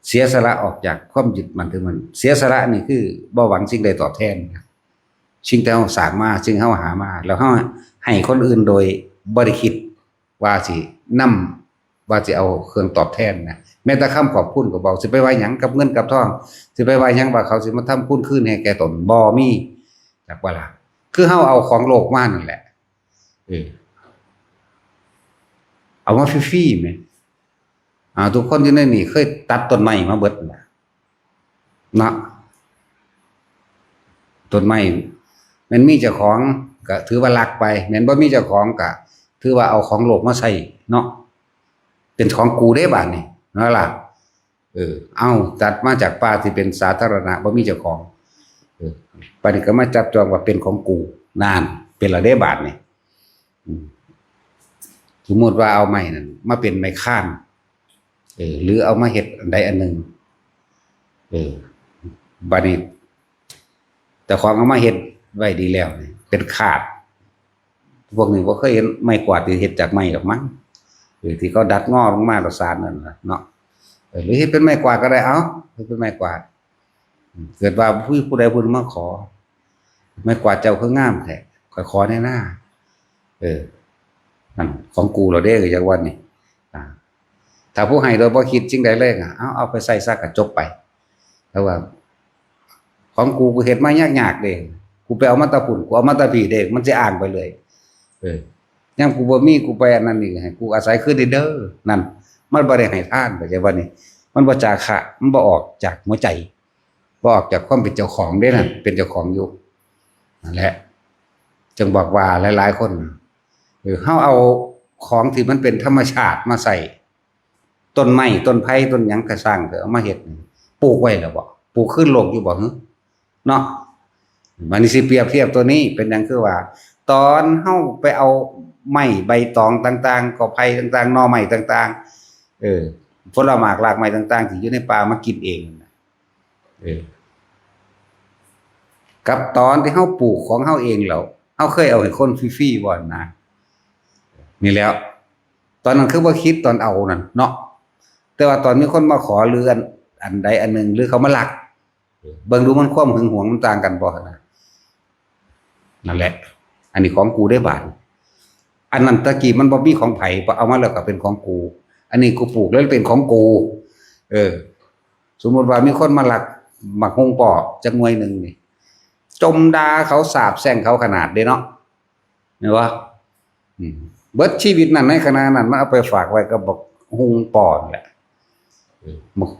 เสียสละออกจากความยึดมั่นถือมั่น เสียสละนี่คือบ่หวังสิ่งใดตอบแทน สิ่งที่เฮาสร้างมา สิ่งที่เฮาหามา แล้วเฮาให้คนอื่นโดยบ่ได้คิดว่าสินำ ว่าสิเอาเครื่องตอบแทนนะ แม้แต่คำขอบคุณก็บ่ สิไปว่าหยังกับเงินกับทอง สิไปว่าหยังว่าเขาสิมาทำคุณคืนให้แก่ตน บ่มี จักว่าล่ะ คือเฮาเอาของโลกมานั่นแหละ เออ เอามาฟรีๆแหม อ่า ทุกคนอยู่ในนี่เคยตัดต้นไม้มาเบิดนั่นล่ะ เนาะ ต้นไม้ แม่นมีเจ้าของก็ถือว่าลักไป แม่นบ่มีเจ้าของก็ถือว่าเอาของโลกมาใช้เนาะ เป็นของกูเด้บาดนี้ นั่นล่ะ เออ เอา ตัดมาจากป่าที่เป็นสาธารณะ บ่มีเจ้าของ เออ บาดนี้ก็มาจับจองว่าเป็นของกู นั่น เป็นละเด้บาดนี้ อืม สมมุติว่าเอาไม้นั่นมาเป็นไม้ค้าน เออ หรือเอามาเฮ็ดอันใดอันหนึ่ง เออ บาดนี้ เจ้าของเอามาเฮ็ดไว้ดีแล้วนี่ เป็นคาด พวกนี้บ่เคยเห็นไม้กวาดที่เฮ็ดจากไม้ดอกมั้ง เออ ที่เขาดัดงอลงมาแล้วสานนั่นน่ะเนาะ เออ หรือเฮ็ดเป็นไม้กวาดก็ได้ เอ้า เฮ็ดเป็นไม้กวาด อืม เกิดว่าผู้ ผู้ใดผู้หนึ่งมาขอ ไม้กวาดเจ้าคืองามแท้ ข้อยขอแหน่นา เออ นั่นของกูแล้วเด้ จักวันนี้ อ่า ถ้าผู้ให้โดยบ่คิดสิ่งใดเลยอะ เอา เอาไปใช้ซะก็จบไป แต่ว่า ของกู กูเฮ็ดมายากๆเด้ กูไปเอามาแต่พุ้น กูเอามาแต่พี้เด้ มันสิอ้างไปเลย เออ ยามกูบ่มี กูไปอันนั้นนี่ ให้กูอาศัยคืนเด้อ นั่น มันบ่ได้ให้ทาน เข้าใจบ่นี่ มันบ่จาคะ มันบ่ออกจากหัวใจ บ่ออกจากความเป็นเจ้าของเด้นั่น เป็นเจ้าของอยู่ นั่นแหละ จึงบอกว่าหลายๆคน เออ เฮาเอาของที่มันเป็นธรรมชาติมาใช้ ต้นไม้ ต้นไผ่ ต้นหยังก็ซ่างเถอะ เอามาเฮ็ด ปลูกไว้แล้วบ่ ปลูกคืนโลกอยู่บ่ หึ เนาะ บัดนี้สิเปรียบเทียบตัวนี้เป็นหยัง คือว่า ตอนเฮาไปเอาไม้ใบตองต่างๆ กอไผ่ต่างๆ หน่อไม้ต่างๆ เออ ผลหมากรากไม้ต่างๆ ที่อยู่ในป่ามากินเองน่ะ เออ กับตอนที่เฮาปลูกของเฮาเองแล้ว เฮาเคยเอาให้คนฟรีๆบ่นะ นี่แหล้ว ตอนนั้นคือบ่คิดตอนเอานั่นเนาะ แต่ว่าตอนมีคนมาขอเรือนอันใดอันหนึ่ง หรือเขามาลัก เบิ่งดูมันความหึงหวงมันต่างกันบ่นะ นั่นแหละ อันนี้ของกูได้บาด อันนั้นตะกี้มันบ่มีของไผ พอเอามาแล้วก็เป็นของกู อันนี้กูปลูกแล้วเป็นของกู เออ สมมุติว่ามีคนมาลักหมากฮุ่งป้อจักหน่วยหนึ่งนี่ จมด่าเขาสาปแช่งเขาขนาดเด้เนาะ แม่นบ่ อืม เบิดชีวิตนั้นในขณะนั้นมันเอาไปฝากไว้กับบักฮุ่งป้อนั่นแหละ เออ บัก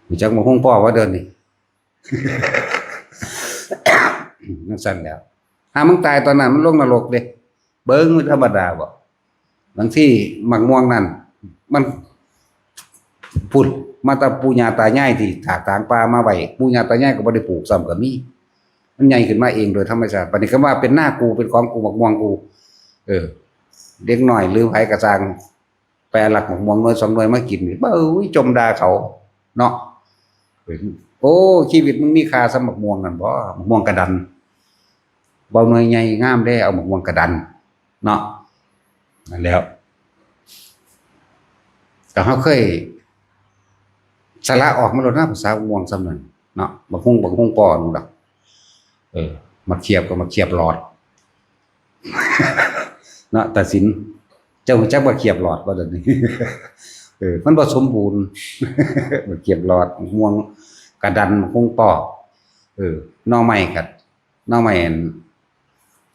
รู้จักบักฮุ่งป้อบ่เดี๋ยวนี้ จั่งซั้นแหล้ว ถ้ามึงตายตอนนั้นมันลงนรกเด้ เบิ่งมันธรรมดาบ่ บางทีหมากม่วงนั่น มันพุดมาแต่ปู่ย่าตายายที่ถากถางป่ามาไว้ ปู่ย่าตายายก็บ่ได้ปลูกซ้ำก็มี มันใหญ่ขึ้นมาเองโดยธรรมชาติ บัดนี้ก็ว่าเป็นนากู เป็นของกู หมากม่วงกู เออ เด็กน้อยหรือไผก็ซ่าง ไปลักหมากม่วงหน่วยสองหน่วยมากินนี่ เบ้ย จมด่าเขา เนาะ โอ้ ชีวิตมึงมีค่าส่ำหมากม่วงนั่นบ่ หมากม่วงกะดัน เว้าหน่วยใหญ่งามเด้ เอาหมากม่วงกะดัน เนาะ นั่นแหล้ว ก็เฮาเคย สละออกมาโลดนะ ภาษาหมากม่วงส่ำนั้น เนาะ บักฮุ่ง บักฮุ่งปอนั่นดอก เออ มาเขียบก็มาเขียบหลอด เนาะ ตัดสิน เจ้ารู้จักว่าเขียบหลอดบ่ เดี๋ยวนี้ เออ มันบ่สมบูรณ์ มาเขียบหลอด หมากม่วงกะดัน บักฮุ่งปอ เออ หน่อไม้กัด หน่อไม้อัน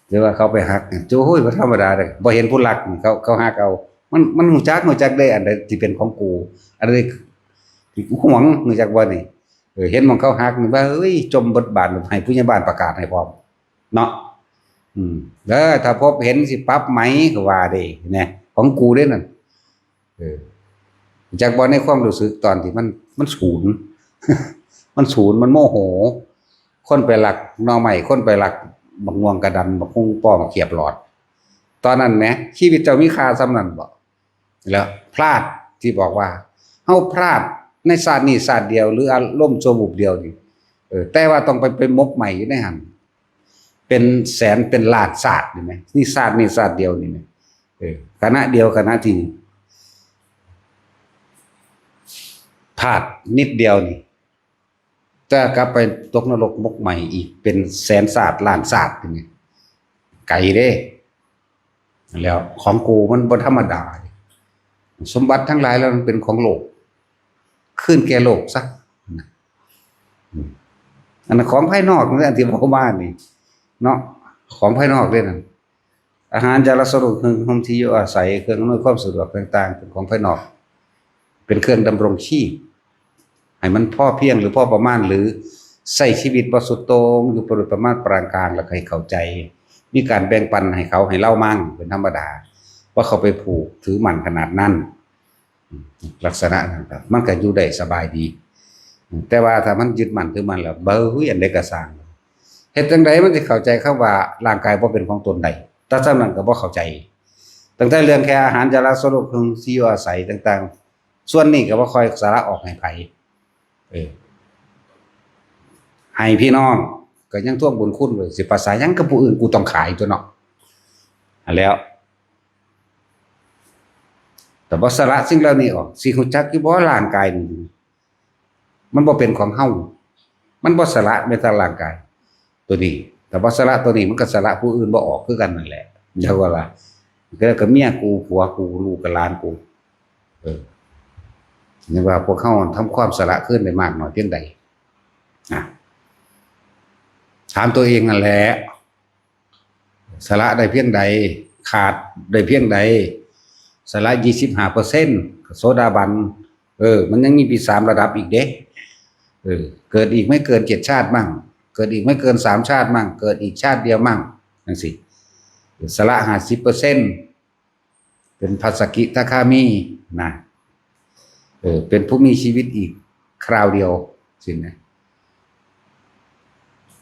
หรือว่าเขาไปหัก โจ้ย บ่ธรรมดาเด้ บ่เห็นผู้ลัก เขา เขาหักเอา มัน มันรู้จัก รู้จักเด้ อันใดที่เป็นของกู อันใดที่กูหวง รู้จักบ่นี่ เออ เห็นหม่องเขาหักนี่ว่า เฮ้ย จมเบิดบาด ให้ผู้ใหญ่บ้านประกาศให้พร้อม เนาะ อืม เด้อ ถ้าพบเห็นสิปรับไหม ก็ว่าเด้ แหน่ ของกูเด้นั่น เออ จักบ่ ในความรู้สึกตอนที่มัน มันสูน มันสูน มันโมโห คนไปลักหน่อไม้ คนไปลักบักม่วงกะดัน บักฮุ่งปอ บักเขียบหลอด ตอนนั้นแหม ชีวิตเจ้ามีค่าส่ำนั้นบ่ แล้วพลาดที่บอกว่า เฮาพลาดในชาตินี้ชาติเดียว หรืออารมณ์ชั่ววูบเดียวนี่ เออ แต่ว่าต้องไป ไปหมกไหมอยู่ในหั่น เป็นแสนเป็นล้านชาตินี่แหม นี่ชาตินี้ชาติเดียวนี่แหม เออ ขณะเดียว ขณะที่ พลาดนิดเดียวนี่ จะกลับไปตกนรกหมกไหมอีกเป็นแสนชาติล้านชาตินี่ ไกลเด้ แล้วของกูมันบ่ธรรมดา สมบัติทั้งหลายแล้วมันเป็นของโลก คืนแก่โลกซะ อืม อันนั้นของภายนอกนี่ อันที่เว้ามานี่ เนาะ ของภายนอกเด้นั่น อาหาร ยารักษาโรค เครื่องนุ่งห่ม ที่อยู่อาศัย เครื่องอำนวยความสะดวกต่างๆ เป็นของภายนอก เป็นเครื่องดำรงชีพ ให้มันพอเพียงหรือพอประมาณ หรือใช้ชีวิตบ่สุดโต่ง อยู่โดยประมาณปานกลาง แล้วก็ให้เข้าใจ มีการแบ่งปันให้เขา ให้ลาวมั่ง เป็นธรรมดา ว่าเขาไปผูกถือมั่นขนาดนั้น ลักษณะนั้นครับ มันก็อยู่ได้สบายดี แต่ว่าถ้ามันยึดมั่นถือมั่นแล้ว เบ้ย อันใดก็ซ่าง เฮ็ดจั่งใดมันสิเข้าใจคำว่าร่างกายบ่เป็นของตนได้ แต่ส่ำนั้นก็บ่เข้าใจ ตั้งแต่เรื่องแค่อาหาร ยารักษาโรค เครื่องที่อยู่อาศัยต่างๆ ส่วนนี้ก็บ่ค่อยสละออกให้ไผ เออ ให้พี่น้อง ก็ยังทวงบุญคุณไว้ สิไปสาหยังกับผู้อื่น กูต้องขายตั๊วเนาะ อันแล้ว แต่บ่สละสิ่งเหล่านี้ออก สิรู้จักอยู่บ่ ร่างกายนี่ มันบ่เป็นของเฮา มันบ่สละแม้แต่ร่างกาย ตัวนี้ แต่บ่สละตัวนี้ มันก็สละผู้อื่นบ่ออกคือกันนั่นแหละ จั่งว่าล่ะ ก็ ก็เมียกู ผัวกู ลูกกับหลานกู เออ นี่ว่าพวกเฮาทำความสละคืนได้มากน้อยเพียงใด นะ ถามตัวเองนั่นแหละ สละได้เพียงใด ขาดได้เพียงใด สละยี่สิบห้าเปอร์เซ็นต์ ก็โสดาบัน เออ มันยังมีปีสามระดับอีกเด้ เออ เกิดอีกไม่เกินเจ็ดชาติมั่ง เกิดอีกไม่เกินสามชาติมั่ง เกิดอีกชาติเดียวมั่ง จั่งซี้ สละห้าสิบเปอร์เซ็นต์ เป็นพระสกิทาคามีนะ เออ เป็นผู้มีชีวิตอีกคราวเดียว สินะ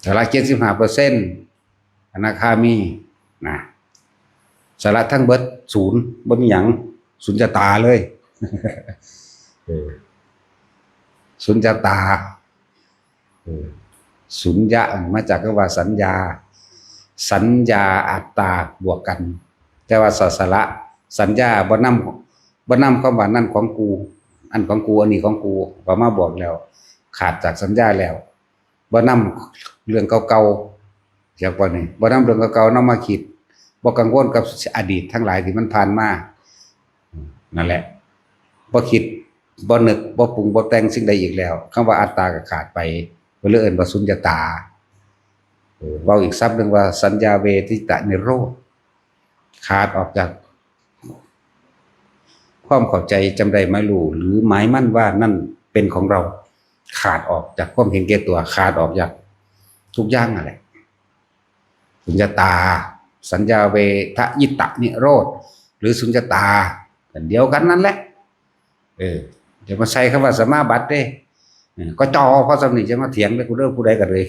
สละเจ็ดสิบห้าเปอร์เซ็นต์ อนาคามีนะ สละทั้งเบิด ศูนย์ บ่มีหยัง สุญญตาเลย เออ สุญญตา เออ สุญญะมาจากคำว่าสัญญา สัญญาอัตตาบวกกัน แต่ว่าสละ สัญญาบ่นำ บ่นำคำว่านั่นของกู อันของกู อันนี้ของกู พอมาบวกแล้ว ขาดจากสัญญาแล้ว บ่นำเรื่องเก่าๆ จักว่านี่ บ่นำเรื่องเก่าๆ นำมาคิด บ่กังวลกับอดีตทั้งหลายที่มันผ่านมา นั่นแหละ บ่คิด บ่นึก บ่ปรุง บ่แต่งสิ่งใดอีกแล้ว คำว่าอัตตาก็ขาดไป เพิ่นเลยเอิ้นว่าสุญญตา เออ เว้าอีกศัพท์หนึ่งว่าสัญญาเวทิตะนิโรธ ขาดออกจาก ความเข้าใจจำได้หมายรู้ หรือหมายมั่นว่านั่นเป็นของเรา ขาดออกจากความเห็นแก่ตัว ขาดออกจากทุกอย่างนั่นแหละ สุญญตา สัญญาเวทยิตะนิโรธ หรือสุญญตา อันเดียวกันนั่นแหละ เออ อย่ามาใส่คำว่าสมาบัติเด้ เออ ก็จอพอสำนึกจะมาเถียงได้กูเด้อ ผู้ใดก็เลย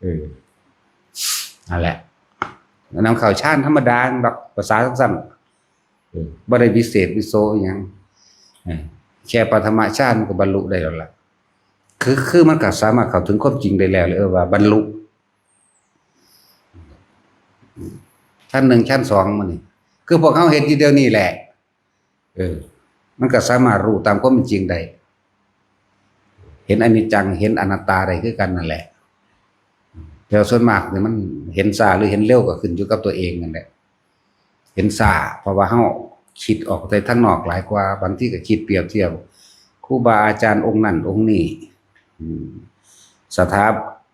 เออ นั่นแหละ นำเข้าฌานธรรมดาดอก ภาษาสั้นๆ เออ บ่ได้วิเศษวิโสอิหยัง เออ แค่ปฐมฌานก็บรรลุได้แล้วล่ะ คือ คือมันก็สามารถเข้าถึงความจริงได้แล้วเลย เออ ว่าบรรลุ ชั้นหนึ่ง ชั้นสอง มื้อนี้ คือพวกเฮาเฮ็ดอยู่เดี๋ยวนี้แหละ เออ มันก็สามารถรู้ตามความเป็นจริงได้ เห็นอนิจจัง เห็นอนัตตาได้คือกันนั่นแหละ แต่ส่วนมากเนี่ยมันเห็นช้าหรือเห็นเร็วก็ขึ้นอยู่กับตัวเองนั่นแหละ เห็นช้า เพราะว่าเฮาคิดออกไปทางนอกหลายกว่า บางทีก็คิดเปรียบเทียบ ครูบาอาจารย์องค์นั้นองค์นี้ อืม สถา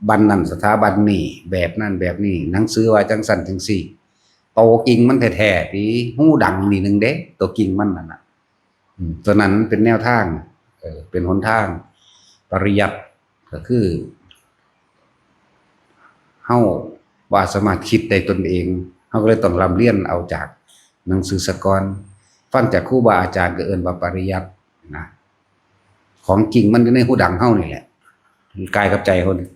บันนั้นสถาบันนี้ แบบนั้นแบบนี้ หนังสือว่าจังซั่นจังซี่ โตจริงมันแท้ๆ ที่ฮูดังนี่หนึ่งเด้ ตัวจริงมันนั่นน่ะ อืม ตัวนั้นมันเป็นแนวทาง เออ เป็นหนทาง ปริยัติก็คือ เฮาบ่สามารถคิดได้ตนเอง เฮาก็เลยต้องร่ำเรียนเอาจากหนังสือซะก่อน ฟังจากครูบาอาจารย์ก็เอิ้นว่าปริยัตินะ ของจริงมันอยู่ในฮูดังเฮานี่แหละ กายกับใจเฮานี่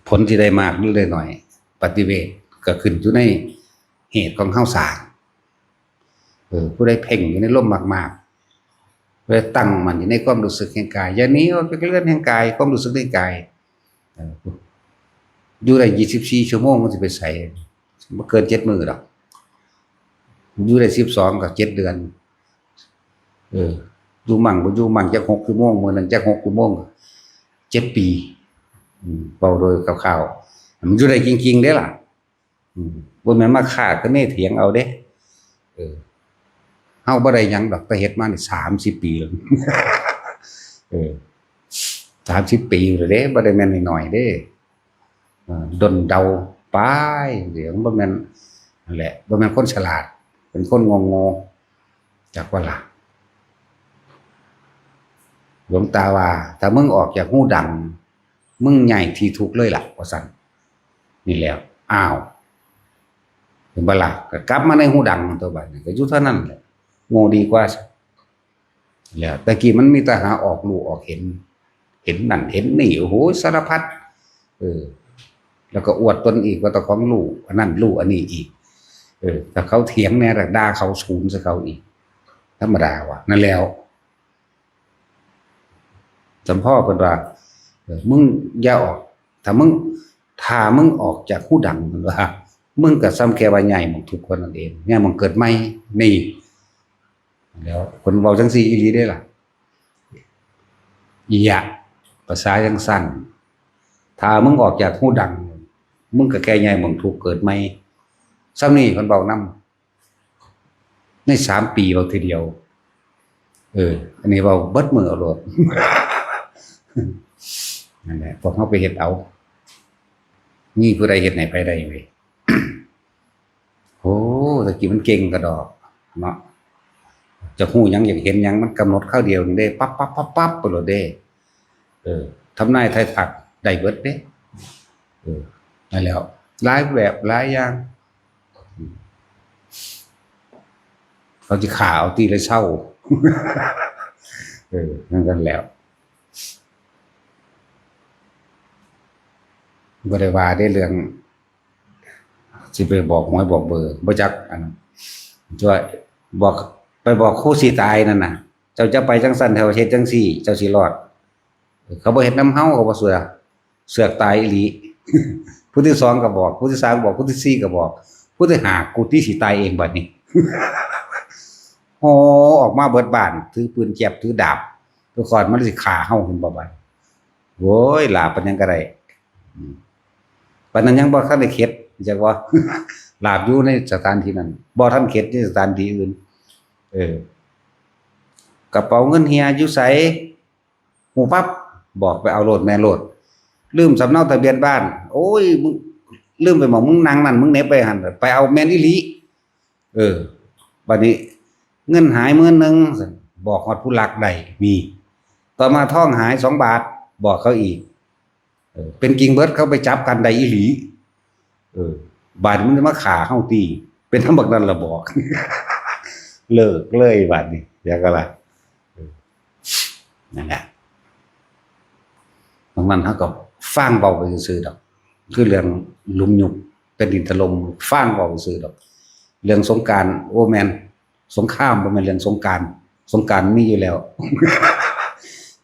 ผลที่ได้มากหรือได้น้อย ปฏิเวทก็ขึ้นอยู่ในเหตุของเฮาสร้าง เออ ผู้ใดเพ่งอยู่ในลมมากๆ ผู้ใดตั้งมั่นอยู่ในความรู้สึกแห่งกาย อย่าหนีออกจากเรือนแห่งกาย ความรู้สึกในกาย เออ อยู่ได้ยี่สิบสี่ชั่วโมง มันสิไปไส บ่เกินเจ็ดมื้อดอก อยู่ได้สิบสองก็เจ็ดเดือน เออ อยู่มั่งบ่อยู่มั่ง จักหกชั่วโมง มื้อหนึ่งจักหกชั่วโมง เจ็ดปี อืม เว้าโดยคร่าวๆ มันอยู่ได้จริงๆ เด้ล่ะ อืม บ่แม่นมาคาดคะเนเถียงเอาเด้ เออ เฮาบ่ได้หยังดอก แต่เฮ็ดมานี่สามสิบปีแล้ว เออ สามสิบปีแล้วเด้ บ่ได้แม่นน้อยๆ เด้ เออ ด้นเดาไป เดี๋ยวบ่แม่น นั่นแหละ บ่แม่นคนฉลาด เป็นคนโง่ๆ จักว่าล่ะ หลวงตาว่า ถ้ามึงออกจากฮูดัง มึงย้ายที่ทุกข์เลยล่ะ ว่าซั่น นี่แหละ อ้าว เห็นบ่ล่ะ ก็กลับมาในฮูดังตัวบัดนี้ ก็อยู่เท่านั้นแหละ โง่ดีกว่า แล้วแต่กี้มันมีแต่หาออกรู้ออกเห็น เห็นนั่นเห็นนี่ โอ้โห สารพัด เออ แล้วก็อวดตนอีกว่าเจ้าของรู้อันนั้นรู้อันนี้อีก เออ ถ้าเขาเถียงแหน่ ด่าเขาศูนย์ใส่เขาอีก ธรรมดาว่ะ นั่นแล้ว สมพ่อเพิ่นว่า เออ มึงอย่าออก ถ้ามึง ถ้ามึงออกจากฮูดัง เพิ่นว่า มึงก็ส่ำแค่ว่าย้ายหม่องทุกข์เท่านั้นเอง ย้ายหม่องเกิดใหม่ นี่ แล้วเพิ่นเว้าจั่งซี้อีหลีเด้ล่ะ อีหยะ ภาษาจั่งซั่น ถ้ามึงออกจากฮูดัง มึงก็แค่ย้ายหม่องทุกข์เกิดใหม่ ส่ำนี้เพิ่นเว้านำ ในสามปีเว้าทีเดียว เออ อันนี้เว้าเบิดมื้อเอาโลด นั่นแหละ พวกเฮาไปเฮ็ดเอา มีผู้ใดเฮ็ดให้ไผได้เว้ย โอ้ แต่กี้มันเก่งกะดอกเนาะ จะฮู้หยังอยากเห็นหยังมันกำหนดคราวเดียวนี่เด้ ปั๊บปั๊บปั๊บปั๊บไปโลดเด้ เออ ทำนายทายทักได้เบิดเด้ เออ นั่นแหล้ว หลายแบบหลายอย่าง เขาสิฆ่าเอาตี้ละเซา เออ นั่นกันแหล้ว บ่ได้ว่าเด้เรื่อง สิไปบอกหวยบอกเบอร์ บ่จัก อันนั้น จะบอก ไปบอกครูสิตายนั่นน่ะ เจ้าจะไปจั่งซั่น เจ้าเฮ็ดจั่งซี่ เจ้าสิรอด เขาบ่เฮ็ดนำเฮา เขาบ่เชื่อ เสือกตายอีหลี ผู้ที่สองก็บอก ผู้ที่สามบอก ผู้ที่สี่ก็บอก ผู้ที่ห้ากูติสิตายเองบัดนี้ โอ้ ออกมาเบิดบ้าน ถือปืนแก๊ป ถือดาบ ทุกคนมันสิฆ่าเฮา เห็นบ่บัด โว้ย หลาบปานหยังก็ได้ อืม ปานนั้นยังบ่ทันได้เข็ด จักว่า หลาบอยู่ในสถานที่นั้น บ่ทันเข็ดในสถานที่อื่น เออ กระเป๋าเงินเหียอยู่ไส ฮู้ปั๊บ บอกไปเอาโลด แม่นโลด ลืมสำเนาทะเบียนบ้าน โอ้ย มึง ลืมไปหม่องมึงนั่งนั่น มึงเหน็บไปหั่น ไปเอาแม่นอีหลี เออ บัดนี้ เงินหายหมื่นหนึ่ง บอกฮอดผู้ลักได้ มี ต่อมาทองหายสองบาท บอกเขาอีก เออ เป็นจริงเบิด เขาไปจับกันได้อีหลี เออ บาดนี้มันจะมาฆ่าเฮาติ เป็นนำบักนั้นล่ะบอก เลิกเลยบาดนี้ อยากอะไร เออ นั่นแหละ ดังนั้นเฮาก็ฟังเว้าไปซื่อๆดอก คือเรื่องหลุมยุบแผ่นดินถล่ม ฟังเว้าซื่อๆดอก เรื่องสงกรานต์ โอ้ แม่น สงครามบ่แม่นเรื่องสงกรานต์ สงกรานต์มีอยู่แล้ว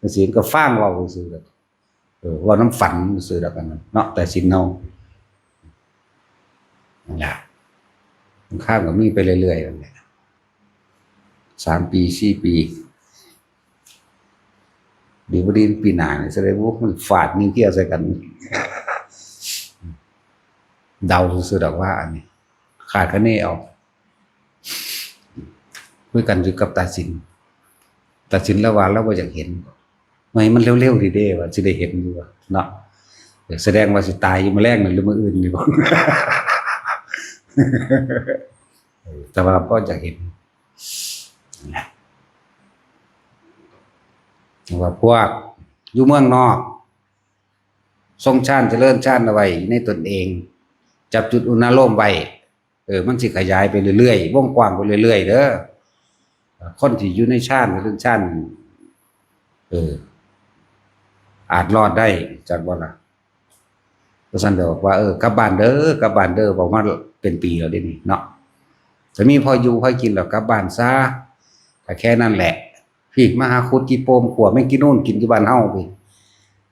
จั่งซี้ก็ฟังเว้าซื่อๆดอก เออ เว้านำฝันซื่อดอกอันนั้นเนาะ ตาสินเฮา นั่นล่ะ สงครามก็มีไปเรื่อยๆนั่นแหละ สามปี สี่ปี ดีบ่ดีปีหน้านี่แสดงว่ามันฟาดนิวเคลียร์ใส่กัน เดาซื่อๆดอกว่าอันนี้ คาดคะเนเอา คุยกันอยู่กับตาสิน ตาสินลาวว่าลาวบ่อยากเห็น ว่าให้มันเร็วๆดีเด้ ว่าสิได้เห็นอยู่ว่าเนาะ แสดงว่าสิตายอยู่มื้อแลงนี่หรือมื้ออื่นนี่บ่ เออ แต่ว่าบ่อยากเห็นนะ ว่าพวกอยู่เมืองนอก ทรงฌานเจริญฌานเอาไว้ในตนเอง จับจุดอุณาโลมไว้ เออ มันสิขยายไปเรื่อยๆ วงกว้างไปเรื่อยๆเด้อ คนที่อยู่ในฌานเจริญฌาน เออ อาจรอดได้ จักบ่ล่ะ ว่าซั่นเด้อ ว่า เออ กลับบ้านเด้อ กลับบ้านเด้อ บอกว่าเป็นปีแล้วเด้นี่เนาะ จะมีพออยู่พอกินแล้วกลับบ้านซะ ก็แค่นั้นแหละ พี้ มาหาขุดขี้โปมขั่วแมงจีนูนกินอยู่บ้านเฮาพี้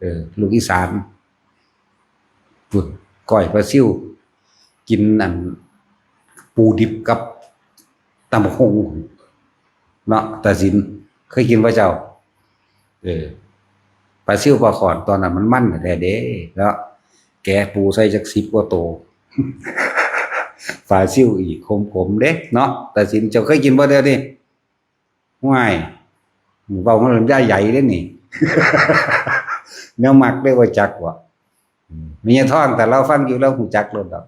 เออ ลูกอีสาน พุ้น ก้อยปลาซิว กินอัน ปูดิบกับตำบักหุ่งเนาะ ตาสิน เคยกินบ่เจ้า เออ ปลาซิวปลาข้อนตอนนั้นมันมันแท้เด้เนาะ แกะปูใส่จักสิบกว่าโต ปลาซิวอีก ขมๆเด้เนาะ ตาสิน เจ้าเคยกินบ่เดี๋ยวนี้ ห่วย เว้ามันลำไยใหญ่เด้นี่ แนวมักเด้ บ่จักบ่ อืม แม่ยายทอง แต่เราฟังอยู่ เราฮู้จักโลดดอก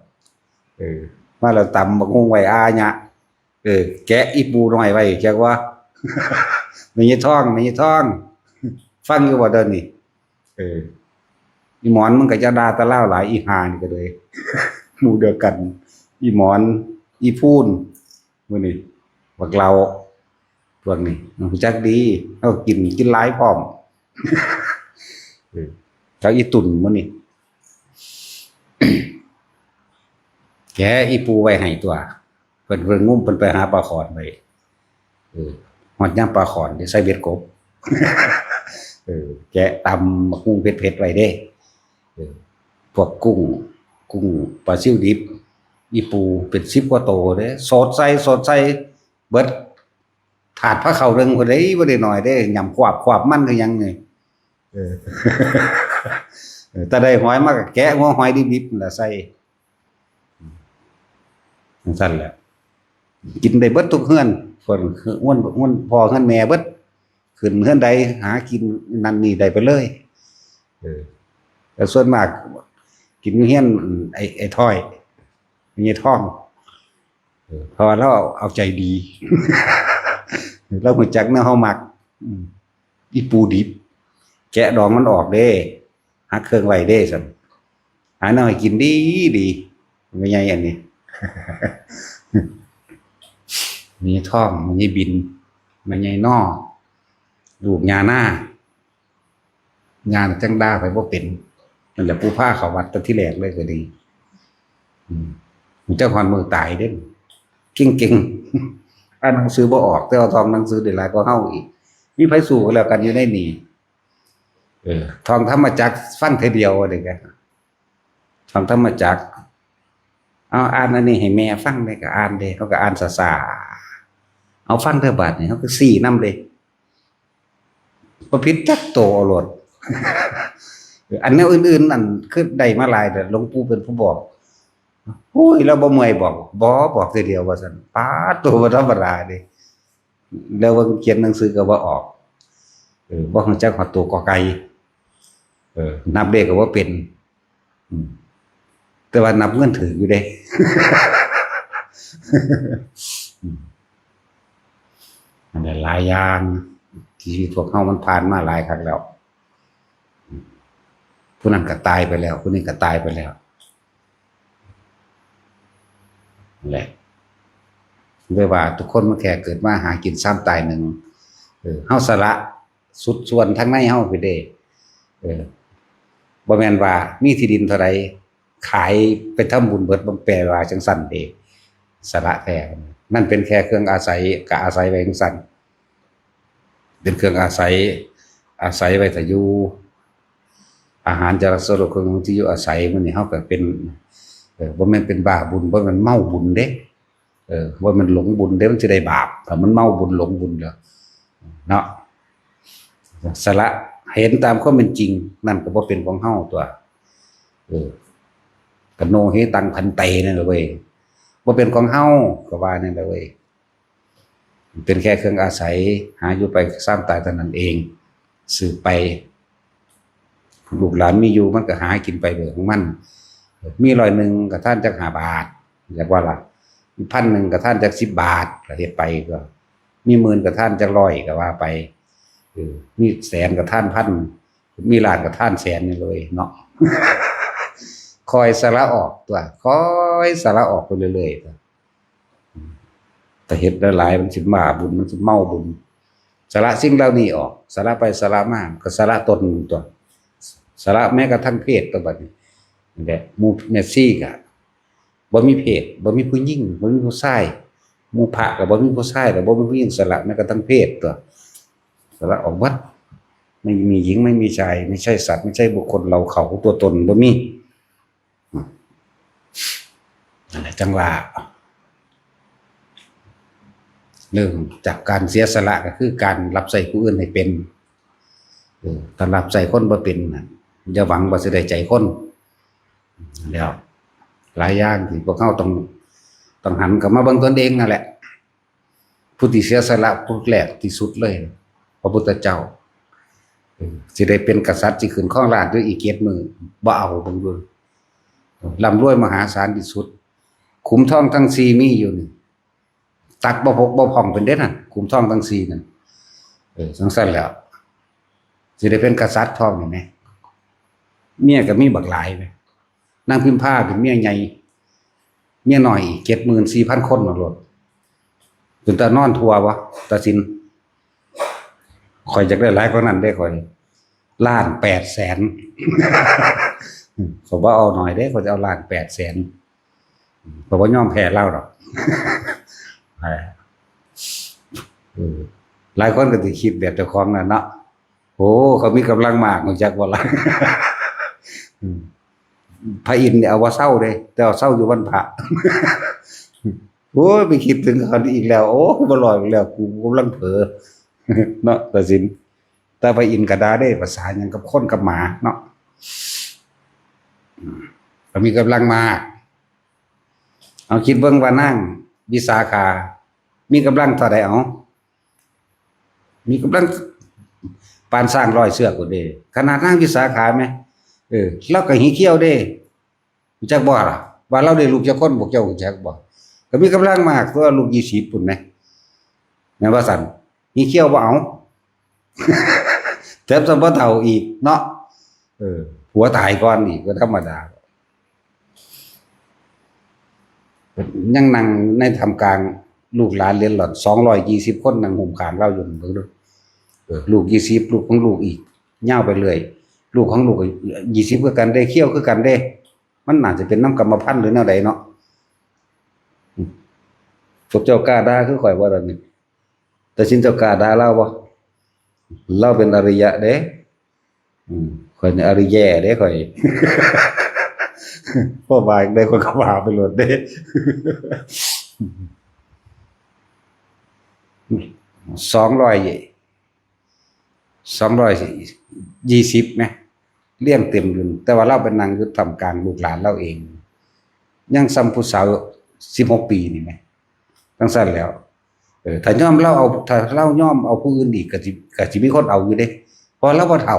เออ มาแล้วตำบักหุ่งไว้อาหยะ เออ แกะอีปูน้อยไว้ จักว่า แม่ยายทอง แม่ยายทอง ฟังอยู่บ่เดี๋ยวนี้ เออ อีหมอน มึงก็จะด่าแต่ลาวหลาย อีห่านี่ก็เลย หมู่เดียวกัน อีหมอน อีพูน มื้อนี้ บักเหล้า พวกนี้ มันรู้จักดี เฮากิน กินหลายพร้อม เออ กับอีตุ่นมื้อนี้ แกะอีปูไว้ให้ตัว เพิ่น เพิ่นงุ้ม เพิ่นไปหาปลาข้อนไว้ เออ ฮอดยามปลาข้อนได้ใส่เบ็ดกบ เออ แกะตำบักหุ่งเผ็ดๆไว้เด้ เออ พวกกุ้ง กุ้ง ปลาซิวดิบ อีปูเป็นสิบกว่าโตเด้ สดใส่ สดใส่ เบิด ถาดพาข้าวหนึ่งพุ้นเด้ บ่ได้น้อยเด้ ยำควบควบมันคือหยังนี่ เออ เออ แต่ได้หอยมาก็แกะหัวหอยดิบๆนั่นล่ะใส่ จั่งซั่นแหละ กินได้เบิดทุกเฮือน เพิ่นเฮือน เฮือนพ่อเฮือนแม่เบิด ขึ้นเฮือนใดหากินนั่นนี่ได้ไปเลย เออ แต่ส่วนมากกินอยู่เฮือนไอ้ ไอ้ท้อย แม่ยายทอง เออ เพราะว่าลาวเอาใจดี ลาวรู้จักแนวเฮามัก อืม อีปูดิบ แกะดองมันออกเด้ หักเครื่องไว้เด้ซั่น หาแนวให้กินดีดี แม่ใหญ่อันนี้ แม่ใหญ่ทอง แม่ใหญ่บิน แม่ใหญ่นอ ลูกย่านา ย่าจั่งด่าไผบ่เป็น นั่นแหละผู้พาเข้าวัดแต่ทีแรกเลยก็ดี อืม มันจะฮอดมื้อตายเด้ เก่งๆ อ่านหนังสือบ่ออก แต่ว่าท่องหนังสือได้หลายกว่าเฮาอีก มีไผสู้กันแล้วกันอยู่ในนี่ เออ ท่องธรรมจักรฟังเทื่อเดียวเด้ ท่องธรรมจักร เอาอ่านอันนี้ให้แม่ฟังได้ก็อ่านเด้ เขาก็อ่านช้าๆ เอาฟังเทื่อบาดนี่ เขาก็ซี้นำเด้ บ่ผิดจักโตเอาโลด อันแนวอื่นๆ นั่นคือได้มาหลาย แต่หลวงปู่เป็นผู้บอก โอ้ย เราบ่เมื่อยบอก บ่ บอกเทื่อเดียวว่าซั่น ป๊าด ตัวบ่ธรรมดาเด้ แล้วเบิ่งเขียนหนังสือก็บ่ออก เออ บ่รู้จักฮอดตัวกอไก่ เออ นับเลขก็บ่เป็น อืม แต่ว่านับเงินถืกอยู่เด้ อืม อันนั้นหลายอย่าง ชีวิตพวกเฮามันผ่านมาหลายคักแล้ว ผู้นั้นก็ตายไปแล้ว ผู้นี้ก็ตายไปแล้ว นั่นแหละ เลยว่าทุกคนมันแค่เกิดมาหากินซ้ำตายหนึ่ง เออ เฮาสละสุดส่วนทั้งในเฮาไปเด้ เออ บ่แม่นว่ามีที่ดินเท่าใดขายไปทำบุญเบิด บ่แปลว่าจังซั่นเด้ สละแท้ นั่นเป็นแค่เครื่องอาศัย ก็อาศัยไว้จังซั่น เป็นเครื่องอาศัย อาศัยไว้ถ้าอยู่ อาหาร จรัสโสโรค เครื่องที่อยู่อาศัย มื้อนี้เฮาก็เป็น เออ บ่แม่นเป็นบ้าบุญ บ่แม่นเมาบุญเด้ เออ บ่แม่นหลงบุญเด้ มันสิได้บาป ถ้ามันเมาบุญหลงบุญแล้ว เนาะ สละ เห็นตามความเป็นจริง นั่นก็บ่เป็นของเฮาตั๊ว เออ กะโนเหตัง พันเต นั่นแหละเว้ย บ่เป็นของเฮา ก็ว่านั่นแหละเว้ย เป็นแค่เครื่องอาศัย หาอยู่ไปซ้ำตายเท่านั้นเอง สืบไป ลูกหลานมีอยู่มันก็หากินไปเรื่องของมัน มีร้อยหนึ่งก็ทานจักห้าบาท อยากว่าล่ะ มีพันหนึ่งก็ทานจักสิบบาท ก็เฮ็ดไปก็ มีหมื่นก็ทานจักร้อย ก็ว่าไป เออ มีแสนก็ทานพัน มีล้านก็ทานแสนนี่เลยเนาะ คอยสละออกตั๊ว คอยสละออกไปเรื่อยๆตั๊ว แต่เฮ็ดหลายๆมันสิมาบุญ มันสิเมาบุญ สละสิ่งเหล่านี้ออก สละไปสละมา ก็สละตนตั๊ว สละแม้กระทั่งเพศตั๊ว บัดนี้ นี่แหละ หมู่แม่ชีก็บ่มีเพศ บ่มีผู้หญิง บ่มีผู้ชาย หมู่พระก็บ่มีผู้ชาย แล้วบ่มีผู้หญิง สละแม้กระทั่งเพศตั๊ว สละออกหมด ไม่มีหญิง ไม่มีชาย ไม่ใช่สัตว์ ไม่ใช่บุคคล เรา เขา ตัวตน บ่มี นั่นแหละจั่งว่า เรื่องจากการเสียสละก็คือการรับใช้ผู้อื่นให้เป็น เออ ถ้ารับใช้คนบ่เป็นน่ะ อย่าหวังว่าสิได้ใจคน แล้ว หลายอย่างที่พวกเฮาต้อง ต้องหันกลับมาเบิ่งตนเองนั่นแหละ ผู้ที่เสียสละผู้แรกที่สุดเลย พระพุทธเจ้า เออ สิได้เป็นกษัตริย์ สิขึ้นครองราชย์อยู่อีกเจ็ดมื้อ บ่เอา เบิ่งดู ร่ำรวยมหาศาลที่สุด ขุมทองทั้งสี่มีอยู่นี่ ตัดบ่พกบ่พ่องเป็นเด้นั่น ขุมทองทั้งสี่นั่น เออ จั่งซั่นแล้ว สิได้เป็นกษัตริย์พร้อมนี่แหม เมียก็มีบักหลายแหม นางพิมพาเป็นเมียใหญ่ เมียน้อยอีกเจ็ดหมื่นสี่พันคนมาโลด เป็นตานอนทั่วบ่ ตาสิน ข้อยอยากได้หลายกว่านั้นเด้ข้อย ล้านแปดแสน ข้อยบ่เอาน้อยเด้ ข้อยจะเอาล้านแปดแสน ข้อยบ่ยอมแพ้ลาวดอก เออ หลายคนก็สิคิดแบบเจ้าของนั่นเนาะ โอ้ เขามีกำลังมาก รู้จักบ่ล่ะ อืม พระอินทร์เนี่ยเอาว่าเซาเด้ แต่ว่าเซาอยู่วันพระ โอ้ย ไปคิดถึงเขาอีกแล้ว โอ้ บ่รอดอีกแล้ว กูกำลังเผลอ เนาะ ตาสิน แต่พระอินทร์ก็ด่าเด้ ภาษาหยังกับคนกับหมาเนาะ อืม ก็มีกำลังมาก เอาคิดเบิ่งว่านางวิสาขา มีกำลังเท่าใดเอา มีกำลังปานช้างร้อยเชือกพุ้นเด้ ขนาดนางวิสาขาแหม เออ ลาวก็หิเขี้ยวเด้ รู้จักบ่ล่ะ ว่าลาวได้ลูกจักคน พวกเจ้ารู้จักบ่ ก็มีกำลังมากตั๊ว ลูกยี่สิบพุ้นแหม แม่นว่าซั่น หิเขี้ยวบ่เอา แถมซ้ำบ่เฒ่าอีกเนาะ เออ ผัวตายก่อนอีกก็ธรรมดา ยังนั่งในท่ามกลางลูกหลานเหลนหลอด สองร้อยยี่สิบคนนั่งห่มข้างลาวอยู่ เบิ่งดู เออ ลูกยี่สิบ ลูกของลูกอีก ยาวไปเรื่อย ลูกของลูกก็ยี่สิบคือกันเด้ เขี้ยวคือกันเด้ มันน่าจะเป็นนำกรรมพันธุ์หรือแนวใดเนาะ พวกเจ้ากล้าด่าคือข้อยบ่ล่ะนี่ ตาสินเจ้ากล้าด่าลาวบ่ ลาวเป็นอริยะเด้ อืม ข้อยนี่อริแย่เด้ ข้อย พอว่าจั่งใดข้อยก็ว่าไปโลดเด้ สองร้อย สองร้อยยี่สิบแหม เรียงเต็มอยู่ แต่ว่าลาวไปนั่งอยู่ท่ามกลางลูกหลานลาวเอง ยังส่ำผู้สาวสิบหกปีนี่แหม จั่งซั่นแล้ว เออ ถ้ายอมลาวเอา ถ้าลาวยอมเอาผู้อื่นอีก ก็สิ ก็สิมีคนเอาอยู่เด้ เพราะลาวบ่เฒ่า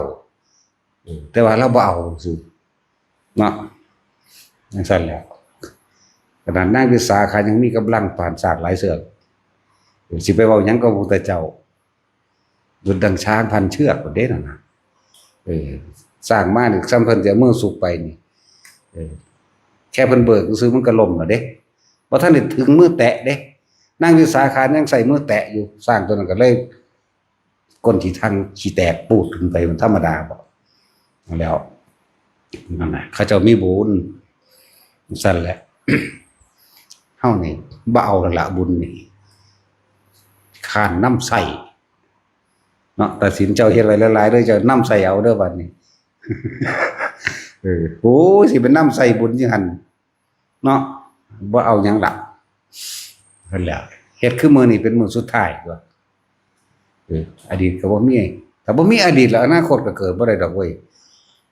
เออ แต่ว่าลาวบ่เอาซื่อ เนาะ จั่งซั่นแหละ ขนาดนางวิสาขายังมีกำลังปานช้างหลายเชือก สิไปเว้าหยังกับพระพุทธเจ้า ดุจดังช้างพันเชือกพุ้นเด้นั่นน่ะ เออ ช้างมานี่ ส่ำเพิ่นสิเอามือสุกไปนี่ เออ แค่เพิ่นเบิกซื่อมันก็ล้มแล้วเด้ บ่ทันได้ถึงมือแตะเด้ นางวิสาขายังใส่มือแตะอยู่ ช้างตัวนั้นก็เลย ก้นสิทั้งสิแตกปูดขึ้นไปมันธรรมดาบ่ แล้วนั่นน่ะ เขาเจ้ามีบุญ ซั่นแหละ เฮานี่บ่เอาแล้วละบุญนี่ ค้านนำใส่เนาะ ตัดสินเจ้าเฮ็ดไว้หลายๆเด้อ เจ้านำใส่เอาเด้อบัดนี้ เออ โอ้ย สิเป็นนำใส่บุญจังหั่น เนาะ บ่เอาหยังละ นั่นแหละ เฮ็ดคือมื้อนี้เป็นมื้อสุดท้ายตั๊ว เออ อดีตก็บ่มี ถ้าบ่มีอดีตแล้วอนาคตก็เกิดบ่ได้ดอกเว้ย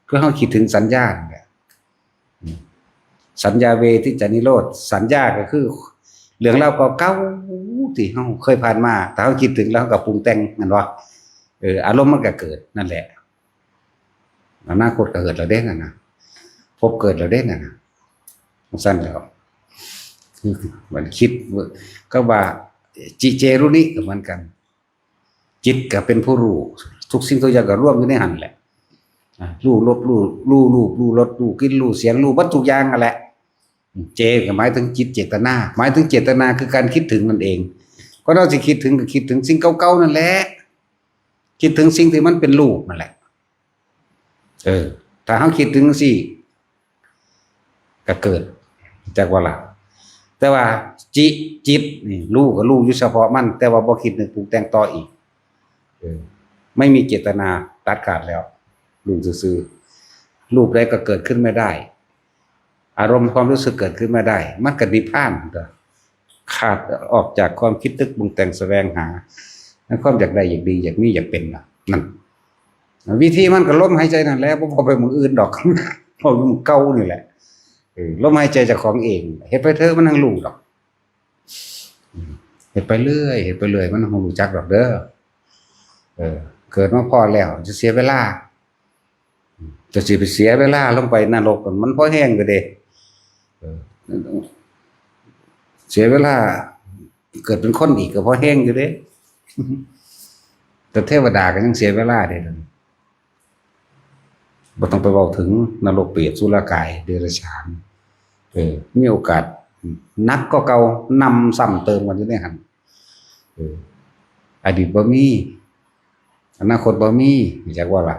คือเฮาคิดถึงสัญญานั่นแหละ อืม สัญญาเวทิจจานิโรธ สัญญาก็คือ เรื่องราวเก่าๆที่เฮาเคยผ่านมา ถ้าเฮาคิดถึงแล้วเฮาก็ปรุงแต่ง แม่นบ่ เออ อารมณ์มันก็เกิดนั่นแหละ อนาคตก็เกิดแล้วเด้นั่นน่ะ ภพเกิดแล้วเด้นั่นน่ะ จั่งซั่นแล้ว คือมันคิด ก็ว่า จิเจรุนิก็เหมือนกัน จิตก็เป็นผู้รู้ ทุกสิ่งทุกอย่างก็รวมอยู่ในหั่นแหละ อ่ะ รู้รส รู้ รู้รูป รู้รส รู้กลิ่น รู้เสียง รู้เบิดทุกอย่างนั่นแหละ เจก็หมายถึงจิตเจตนา หมายถึงเจตนาคือการคิดถึงนั่นเอง ก็เราสิคิดถึงก็คิดถึงสิ่งเก่าๆนั่นแหละ คิดถึงสิ่งที่มันเป็นรูปนั่นแหละ เออ ถ้าเฮาคิดถึงจั่งซี้ ก็เกิด จักว่าล่ะ แต่ว่าจิ จิตนี่รู้ก็รู้อยู่เฉพาะมัน แต่ว่าบ่คิดนึกปรุงแต่งต่ออีก เออ ไม่มีเจตนา ตัดขาดแล้ว รู้ซื่อๆ รูปใดก็เกิดขึ้นไม่ได้ อารมณ์ความรู้สึกเกิดขึ้นไม่ได้ มันก็นิพพานตั๊ว ขาดออกจากความคิดนึกปรุงแต่งแสวงหา ในความอยากได้อยากดีอยากมีอยากเป็นน่ะ นั่น วิธีมันก็ลมหายใจนั่นแหละ บ่ บ่ไปหม่องอื่นดอก เอาหม่องเก่านี่แหละ เออ ลมหายใจเจ้าของเอง เฮ็ดไปเถอะ มันจั่งรู้ดอก อืม เฮ็ดไปเรื่อย เฮ็ดไปเรื่อย มันจั่งรู้จักดอกเด้อ เออ เกิดมาพ้อแล้ว จะเสียเวลา จะสิไปเสียเวลาลงไปนรก มันพอแฮงอยู่เด้ เออ เสียเวลา เกิดเป็นคนอีกก็พอแฮงอยู่เด้ แต่เทวดาก็ยังเสียเวลาเด้ บ่ต้องไปเว้าถึงนรกเปรต สุรกาย เดรัจฉาน เออ มีโอกาสหนักกว่าเก่า นำซ้ำเติมกันอยู่ในหั่น เออ อดีตบ่มี อนาคตบ่มี จักว่าล่ะ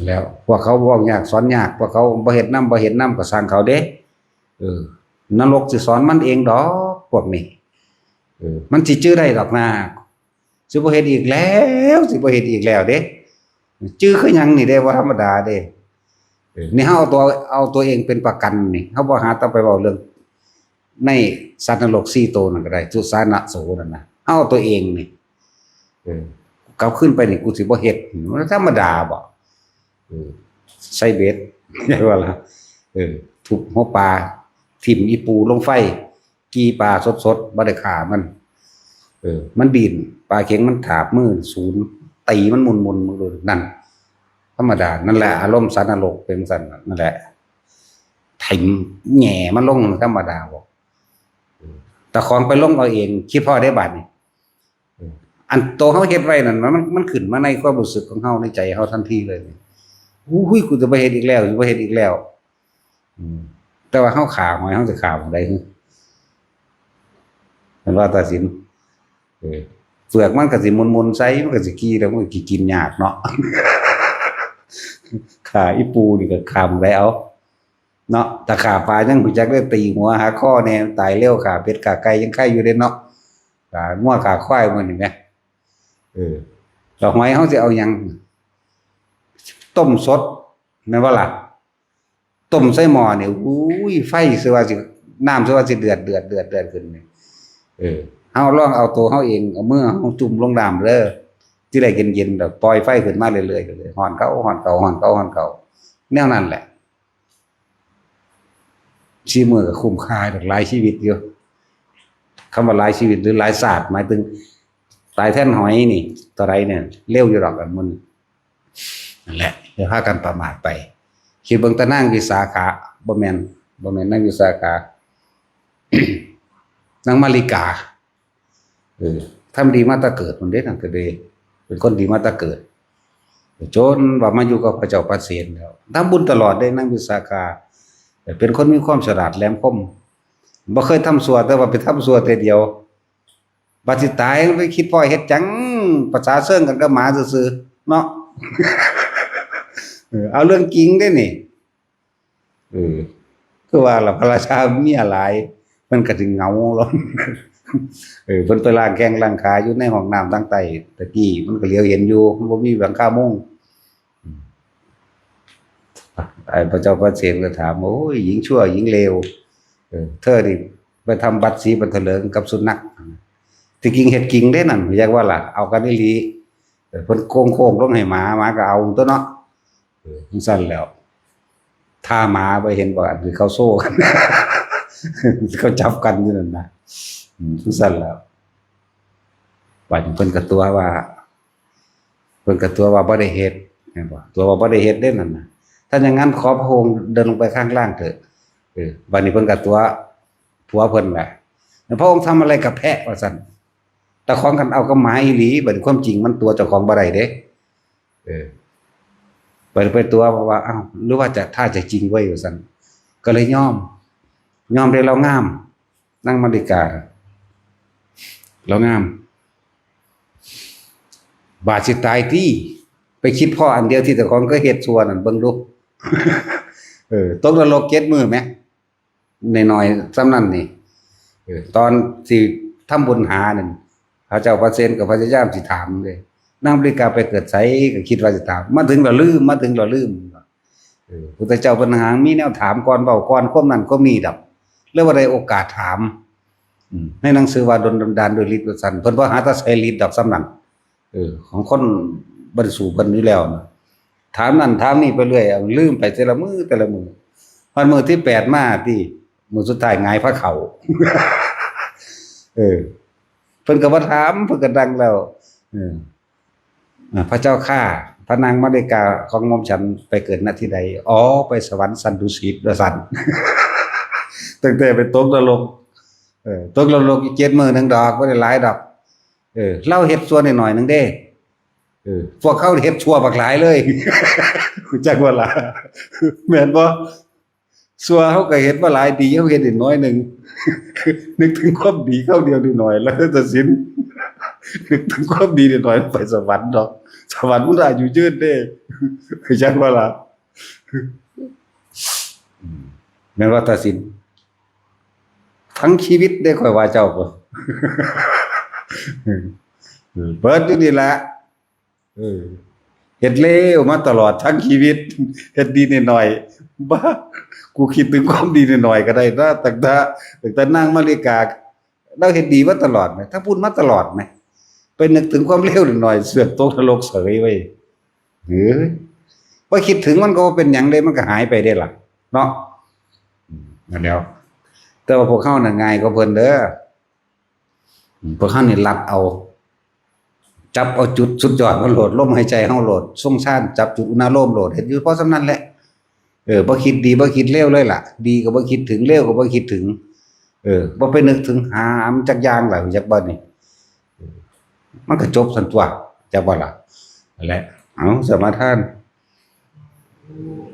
แล้วพวกเขาเว้ายากสอนยาก พวกเขาบ่เฮ็ดนำ บ่เฮ็ดนำก็ซ่างเขาเด้ เออ นรกสิสอนมันเองดอก พวกนี้ เออ มันสิจื่อได้ดอกนา สิบ่เฮ็ดอีกแล้ว สิบ่เฮ็ดอีกแล้วเด้ จื่อคือหยังนี่เด้ บ่ธรรมดาเด้ เออ นี่เฮาเอาตัว เอาตัวเองเป็นประกันนี่ เฮาบ่หาต้องไปเว้าเรื่อง ในสัตว์นรกสี่โตนั่นก็ได้ สุสานะโสนั่นน่ะ เฮาเอาตัวเองนี่ เออ กลับคืนไปนี่กูสิบ่เฮ็ด มันธรรมดาบ่ เออ ใส่เบ็ด ว่าล่ะ เออ ทุบหัวปลา ถิ่มอีปูลงไฟ กี่ปลาสดๆ บ่ได้ฆ่ามัน เออ มันดิ้น ปลาเข็งมันถาบมือสูน ตีมันหมุนๆ มึงดูนั่น ธรรมดา นั่นแหละ อารมณ์สัตว์นรกเป็นจั่งซั่นน่ะ นั่นแหละ ถิ่มแหง่มันลงธรรมดาบ่ เออ แต่ของไปลงเอาเอง คิดพอได้บาดนี่ เออ อันโตเฮาเฮ็ดไว้นั่น มัน มันขึ้นมาในความรู้สึกของเฮา ในใจเฮาทันทีเลย อุ้ย กูจะบ่เฮ็ดอีกแล้ว สิบ่เฮ็ดอีกแล้ว อืม แต่ว่าเฮาฆ่าหอย เฮาสิฆ่าหม่องใด มันว่าตัดสิน เออ เปลือกมันก็สิมนๆ ใส่ มันก็สิกี่แล้ว มันก็กินยากเนาะ ฆ่าอีปูนี่ก็ฆ่าหม่องใดเอา เนาะ ถ้าฆ่าปลายังรู้จักได้ตีหัวหักคอแน่ ตายเร็ว ฆ่าเป็ดฆ่าไก่ยังไคอยู่เด้เนาะ ฆ่างัวฆ่าควายมื้อนี้แหม เออ แล้วหอยเฮาสิเอาหยัง ต้มสด แม่นบ่ล่ะ ต้มใส่หม้อนี่ อุ้ย ไฟสิว่าสิ น้ำสิว่าสิเดือด เดือด เดือด เดือดขึ้นนี่ เออ เฮาลองเอาตัวเฮาเอง เอามือเฮาจุ่มลงน้ำเด้อ ทีแรกเย็นๆ แล้วปล่อยไฟขึ้นมาเรื่อยๆ เรื่อยๆ ฮ้อนเก่า ฮ้อนเก่า ฮ้อนเก่า ฮ้อนเก่า แนวนั้นแหละ สี่มื้อก็คุ้มค่าดอก หลายชีวิตอยู่ คำว่าหลายชีวิตหรือหลายชาติ หมายถึงตายแทนหอยนี่ เท่าใดเนี่ย เร็วอยู่ดอกอันมื้อนี้ นั่นแหละ อย่าพากันประมาทไป คิดเบิ่งแต่นางวิสาขะ บ่แม่น บ่แม่นนางวิสาขะ นางมาริกา เออ ทำดีมาแต่เกิดพุ้นเด้ นางก็เลยเป็นคนดีมาแต่เกิด จนว่ามาอยู่กับพระเจ้าปเสนแล้ว ทำบุญตลอดเด้ นางวิสาขะ เป็นคนมีความฉลาดแหลมคม บ่เคยทำชั่ว แต่ว่าไปทำชั่วเทื่อเดียว บัดสิตายไปคิดพ้อเฮ็ดหยัง ประสาเซิงกันกับหมาซื่อๆ เนาะ เออ เอาเรื่องจริงเด้นี่ เออ คือว่าล่ะ พระราชาเมียหลาย มันก็ถึงเหงาลง เออ เพิ่นไปล้างแข้งล้างขาอยู่ในห้องน้ำทางใต้ ตะกี้มันก็เหลียวเห็นอยู่ มันบ่มีหลังคามุง ไอ้พระเจ้าพระเสนก็ถาม "โอ้ย หญิงชั่ว หญิงเลว เออ เธอนี่ไปทำบัตรสีบัตรเถลิงกับสุนัข" ที่จริงเฮ็ดจริงเด้นั่น อยากว่าล่ะ เอากันอีหลี เออ เพิ่นโค้งๆ ลงให้หมา หมาก็เอาตัวเนาะ เออ จั่งซั้นแล้ว ถ้าหมาไปเห็นบ่ อันที่เขาโซ่กัน เขาจับกันอยู่นั่นนะ อืม จั่งซั้นแล้ว บัดนี้เพิ่นก็ตั๋วว่า เพิ่นก็ตั๋วว่าบ่ได้เฮ็ด แม่นบ่ ตั๋วว่าบ่ได้เฮ็ดเด้นั่นน่ะ ถ้าอย่างนั้นขอพระองค์เดินลงไปข้างล่างเถอะ เออ บัดนี้เพิ่นก็ตั๋วผัวเพิ่นว่า "แล้วพระองค์ทำอะไรกับแพะ" ว่าซั่น เจ้าของกันเอากับหมาอีหลี บัดนี้ความจริงมันตั๋วเจ้าของบ่ได้เด้ เออ ไป ไปตั๋ว เพราะว่า "อ้าว หรือว่าจะ ท่าจะจริงเว้ย" ว่าซั่น ก็เลยยอม ยอมได้ ลาวงาม นางมาริกา ลาวงาม บาดสิตายติ ไปคิดพ้ออันเดียวที่เจ้าของเคยเฮ็ดชั่วนั่นเบิ่งดู เออ ตกนรกเจ็ดมื้อแหม น้อยๆ ส่ำนั้นนี่ เออ ตอนสิทำบุญหานั่น พระเจ้าพระเสนก็พยายามสิถามเด้ นางมาริกาไปเกิดไส ก็คิดว่าสิถาม มาถึงแล้วลืม มาถึงแล้วลืม เออ พุทธเจ้าเพิ่นหางมีแนวถามก่อนเว้าก่อนความนั้นความนี้ดอก เลยบ่ได้โอกาสถาม อืม ในหนังสือว่าดลบันดาลด้วยฤทธิ์ว่าซั่น เพิ่นบ่หาแต่ใส่ฤทธิ์ดอกส่ำนั้น เออ ของคนบ่ได้สู้เพิ่นอยู่แล้วนะ ถามนั่นถามนี่ไปเรื่อย เอาลืมไปแต่ละมื้อแต่ละมื้อ ฮอดมื้อที่แปดมาติ มื้อสุดท้ายหงายพระเขา เออ เพิ่นก็บ่ถาม เพิ่นก็ดังแล้ว เออ อ่า "พระเจ้าข้า พระนางมาริกาของหม่อมฉันไปเกิด ณ ที่ใด" "อ๋อ ไปสวรรค์ชั้นดุสิต" ว่าซั่น ตั้งแต่ไปตกนรก เออ ตกนรกอีกเจ็ดมื้อหนึ่งดอก บ่ได้หลายดอก เออ ลาวเฮ็ดชั่วน้อยๆ หนึ่งเด้ เออ พวกเขาเฮ็ดชั่วบักหลายเลย รู้จักบ่ล่ะ แม่นบ่ ชั่วเฮาก็เฮ็ดมาหลาย ดีเฮาเฮ็ดนิดหน่อยหนึ่ง นึกถึงความดีคราวเดียวนิดหน่อย แล้วก็ตัดสิน นึกถึงความดีนิดหน่อย ไปสวรรค์ดอก สวรรค์มันอายุยืนเด้ รู้จักบ่ล่ะ อืม แม่นว่าตัดสิน ทั้งชีวิตเด้ ข้อยว่าเจ้าก็ เออ เบิดอยู่นี่แหละ เออ เฮ็ดเลวมาตลอดทั้งชีวิต เฮ็ดดีหน่อยๆ บ้า กูคิดถึงความดีหน่อยๆ ก็ได้นะ ตั้งแต่ ตั้งแต่นางมาริกา ลาวเฮ็ดดีมาตลอดแหม ทั้งพูดมาตลอดแหม ไปนึกถึงความเลวหน่อยๆ เสือกตกนรกเสยเว้ย เออ บ่คิดถึงมันก็บ่เป็นหยังเด้ มันก็หายไปเด้ล่ะ เนาะ อืม นั่นแหล้ว แต่ว่าพวกเฮาน่ะง่ายกว่าเพิ่นเด้อ อืม พวกเฮานี่ลัดเอา จับเอาจุดสุดยอดมาโลด ลมหายใจเฮาโลด ทรงฌานจับจุดอุณาโลมโลด เฮ็ดอยู่พอส่ำนั้นแหละ เออ บ่คิดดีบ่คิดเลวเลยล่ะ ดีก็บ่คิดถึง เลวก็บ่คิดถึง เออ บ่ไปนึกถึงหามันจักอย่างล่ะ รู้จักบ่นี่ เออ มันก็จบซั่นตั่ว จักบ่ล่ะ นั่นแหละ เอา สมาทาน โอ้